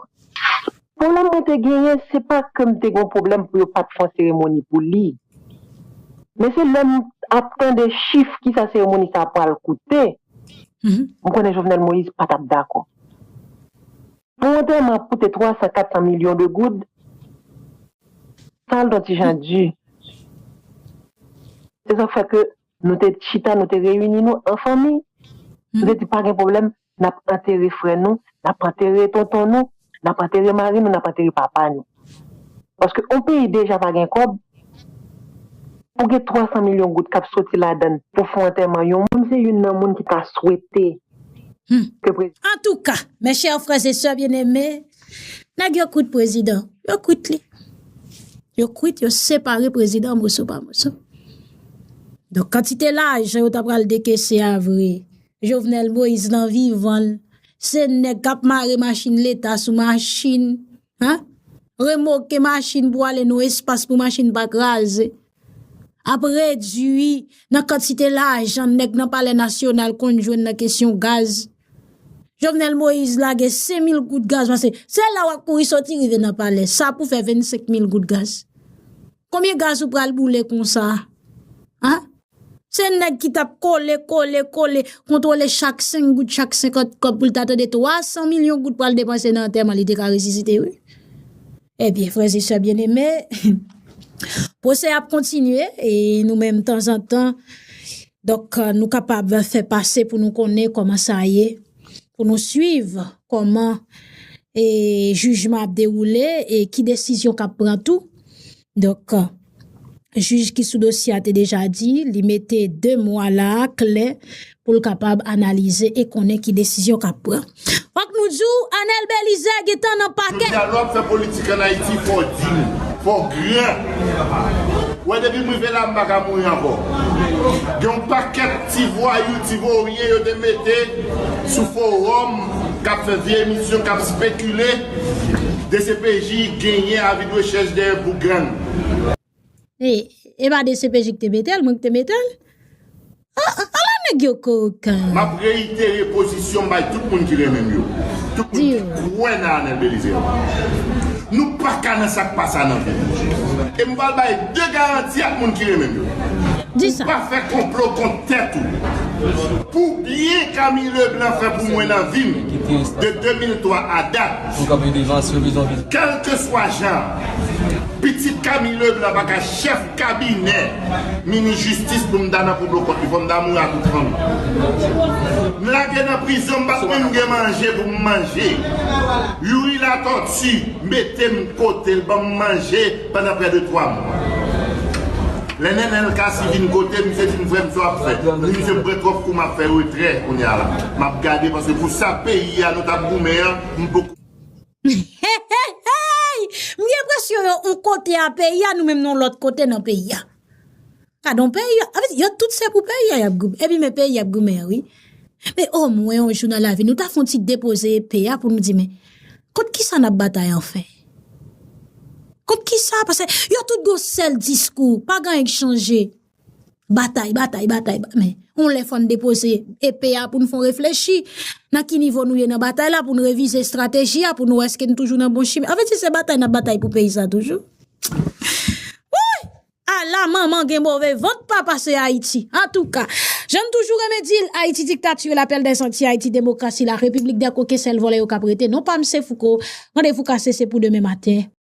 pwoblèm mwen te genyen, se pa ke m te gen yon pwoblèm pou yo pa t fè yon seremoni pou li. Men se lè m ap tande chif kisa seremoni sa a pral koute, m konnen Jovenel Moïse pa t ap dakò. Pou antèman koute twa san, kat san milyon de goud, sa al yon ti jan di. Se sa k fè ke nou te chita, nou te reyini nou an fanmi. Nou te di pa gen pwoblèm, n ap antere frè nou, n ap antere tonton nou, n ap antere mari nou, n ap antere papa nou. Paske yon peyi deja pa gen kòb, pou gen twa san milyon goud k ap soti ladann pou fè antèman yon moun, se youn nan moun ki ta swete ke prezidan. Antouka, mes chers frères et sœurs bien-aimés, nèg yo kwit prezidan, yo kwit li. Yo kwit, yo separe prezidan moso pa moso. Donk, kantite lajan yo ta pral dekese a vre, Jovenel Moïse nan vivan l, se nèg k ap mare machin Leta sou machin, an, remoke machin pou ale nan espas pou machin pa kraze, ap redui nan kantite lajan nèg nan Palè Nasyonal konn jwenn nan kesyon gaz. Jovenel Moïse lage senk mil goud gaz, paske se la w ap kouri soti rive nan palè. Sa pou fè vennsenk mil goud gaz. Konbyen gaz ou pral boule konsa? An? Se nèg ki t ap kole, kole, kole, kontwole chak senk goud, chak senkant kòb pou l ta tande twa san milyon goud pral depanse nan antèman, li te ka resisite, wi. Ebyen, frè e sè byeneme, pwosè ap kontinye e nou menm tanzantan, donk, nou kapab fè pase pou nou konnen kòman sa ye, pou nou swiv kòman e jijman ap dewoule e ki desizyon k ap pran tou. Donk, jij ki sou dosye a te deja di li mete de mwa la a klè pou l kapab analize e konnen ki desizyon k ap pran. Fòk nou di w, Anèl Belize gentan nan pakè. Jodi a lè w ap fè politik ann Ayiti, fò w di m, fò w gran. Ou wè depi m rive la, m pa ka mouri ankò. Gen yon pakèt ti vwayou, ti voryen yo te mete sou fowòm k ap fè vye emisyon, k ap spekile. DCPJ genyen avi de rechèch dèyè pou gang. E, e pa DCPJ ki te mete l, mwen ki te mete l. Ala nèg yo kokan. M ap reyitere pozisyon m bay tout moun ki renmen m yo. Tout moun ki kwè nan Anèl Belize. Nou pa ka nan sa k pa sa nan vi nou. E m pral bay de garanti ak moun ki renmen m yo. Ou pa fè konplo kont tèt ou. Pou byen Camille Leblanc fè pou mwen nan vi m, de de mil twa a dat, kèlkeswa jan, pitit Camille Leblanc pa ka chèf kabinè minis jistis pou m ta nan konplo kont li, fò m ta mouri ak tout fanmi. M lage nan prizon, m pa t menm gen manje pou m manje. Youri Latortue mete m kote l, ban m manje pandan prè de twa mwa. Lè Nenel Cassy vin kote m, misye di m, "Frè m, sa w ap fè?" M di misye, "M pran twòp kou, m ap fè retrè kounye a la. M ap gade, paske pou sa peyi a nou t ap goumen an, m poko." M gen enpresyon yo yon kote a peyi a, nou menm nou yon lòt kote nan peyi a. Gade yon peyi a, anfèt, yo tout se pou peyi a y ap goumen. Epi men peyi y ap goumen an, wi. Men omwen yon jou nan lavi, nou ta fè yon ti depoze epe a pou nou di, men, kont kisa n ap batay anfen? Kont kisa? Paske yo tout gon sèl diskou, pa gen anyen k chanje. Batay, batay, batay, ba-, men yon lè fò n depoze epe a pou n fè yon reflechi nan ki nivo nou ye nan batay la, pou n revize estrateji a, pou n wè èske n toujou nan bon chimen. Anfèt, si se batay n ap batay pou peyi sa toujou. Woy! Ala manman gen move vant pa pase Ayiti. Antouka, jan n toujou renmen di l, Ayiti diktati, lapèl dèzanti, Ayiti demokrasi, la repiblik dè koken, sèl vòlè yo k ap rete. Non pa m se Fouco. Randevou kase, se pou demen maten.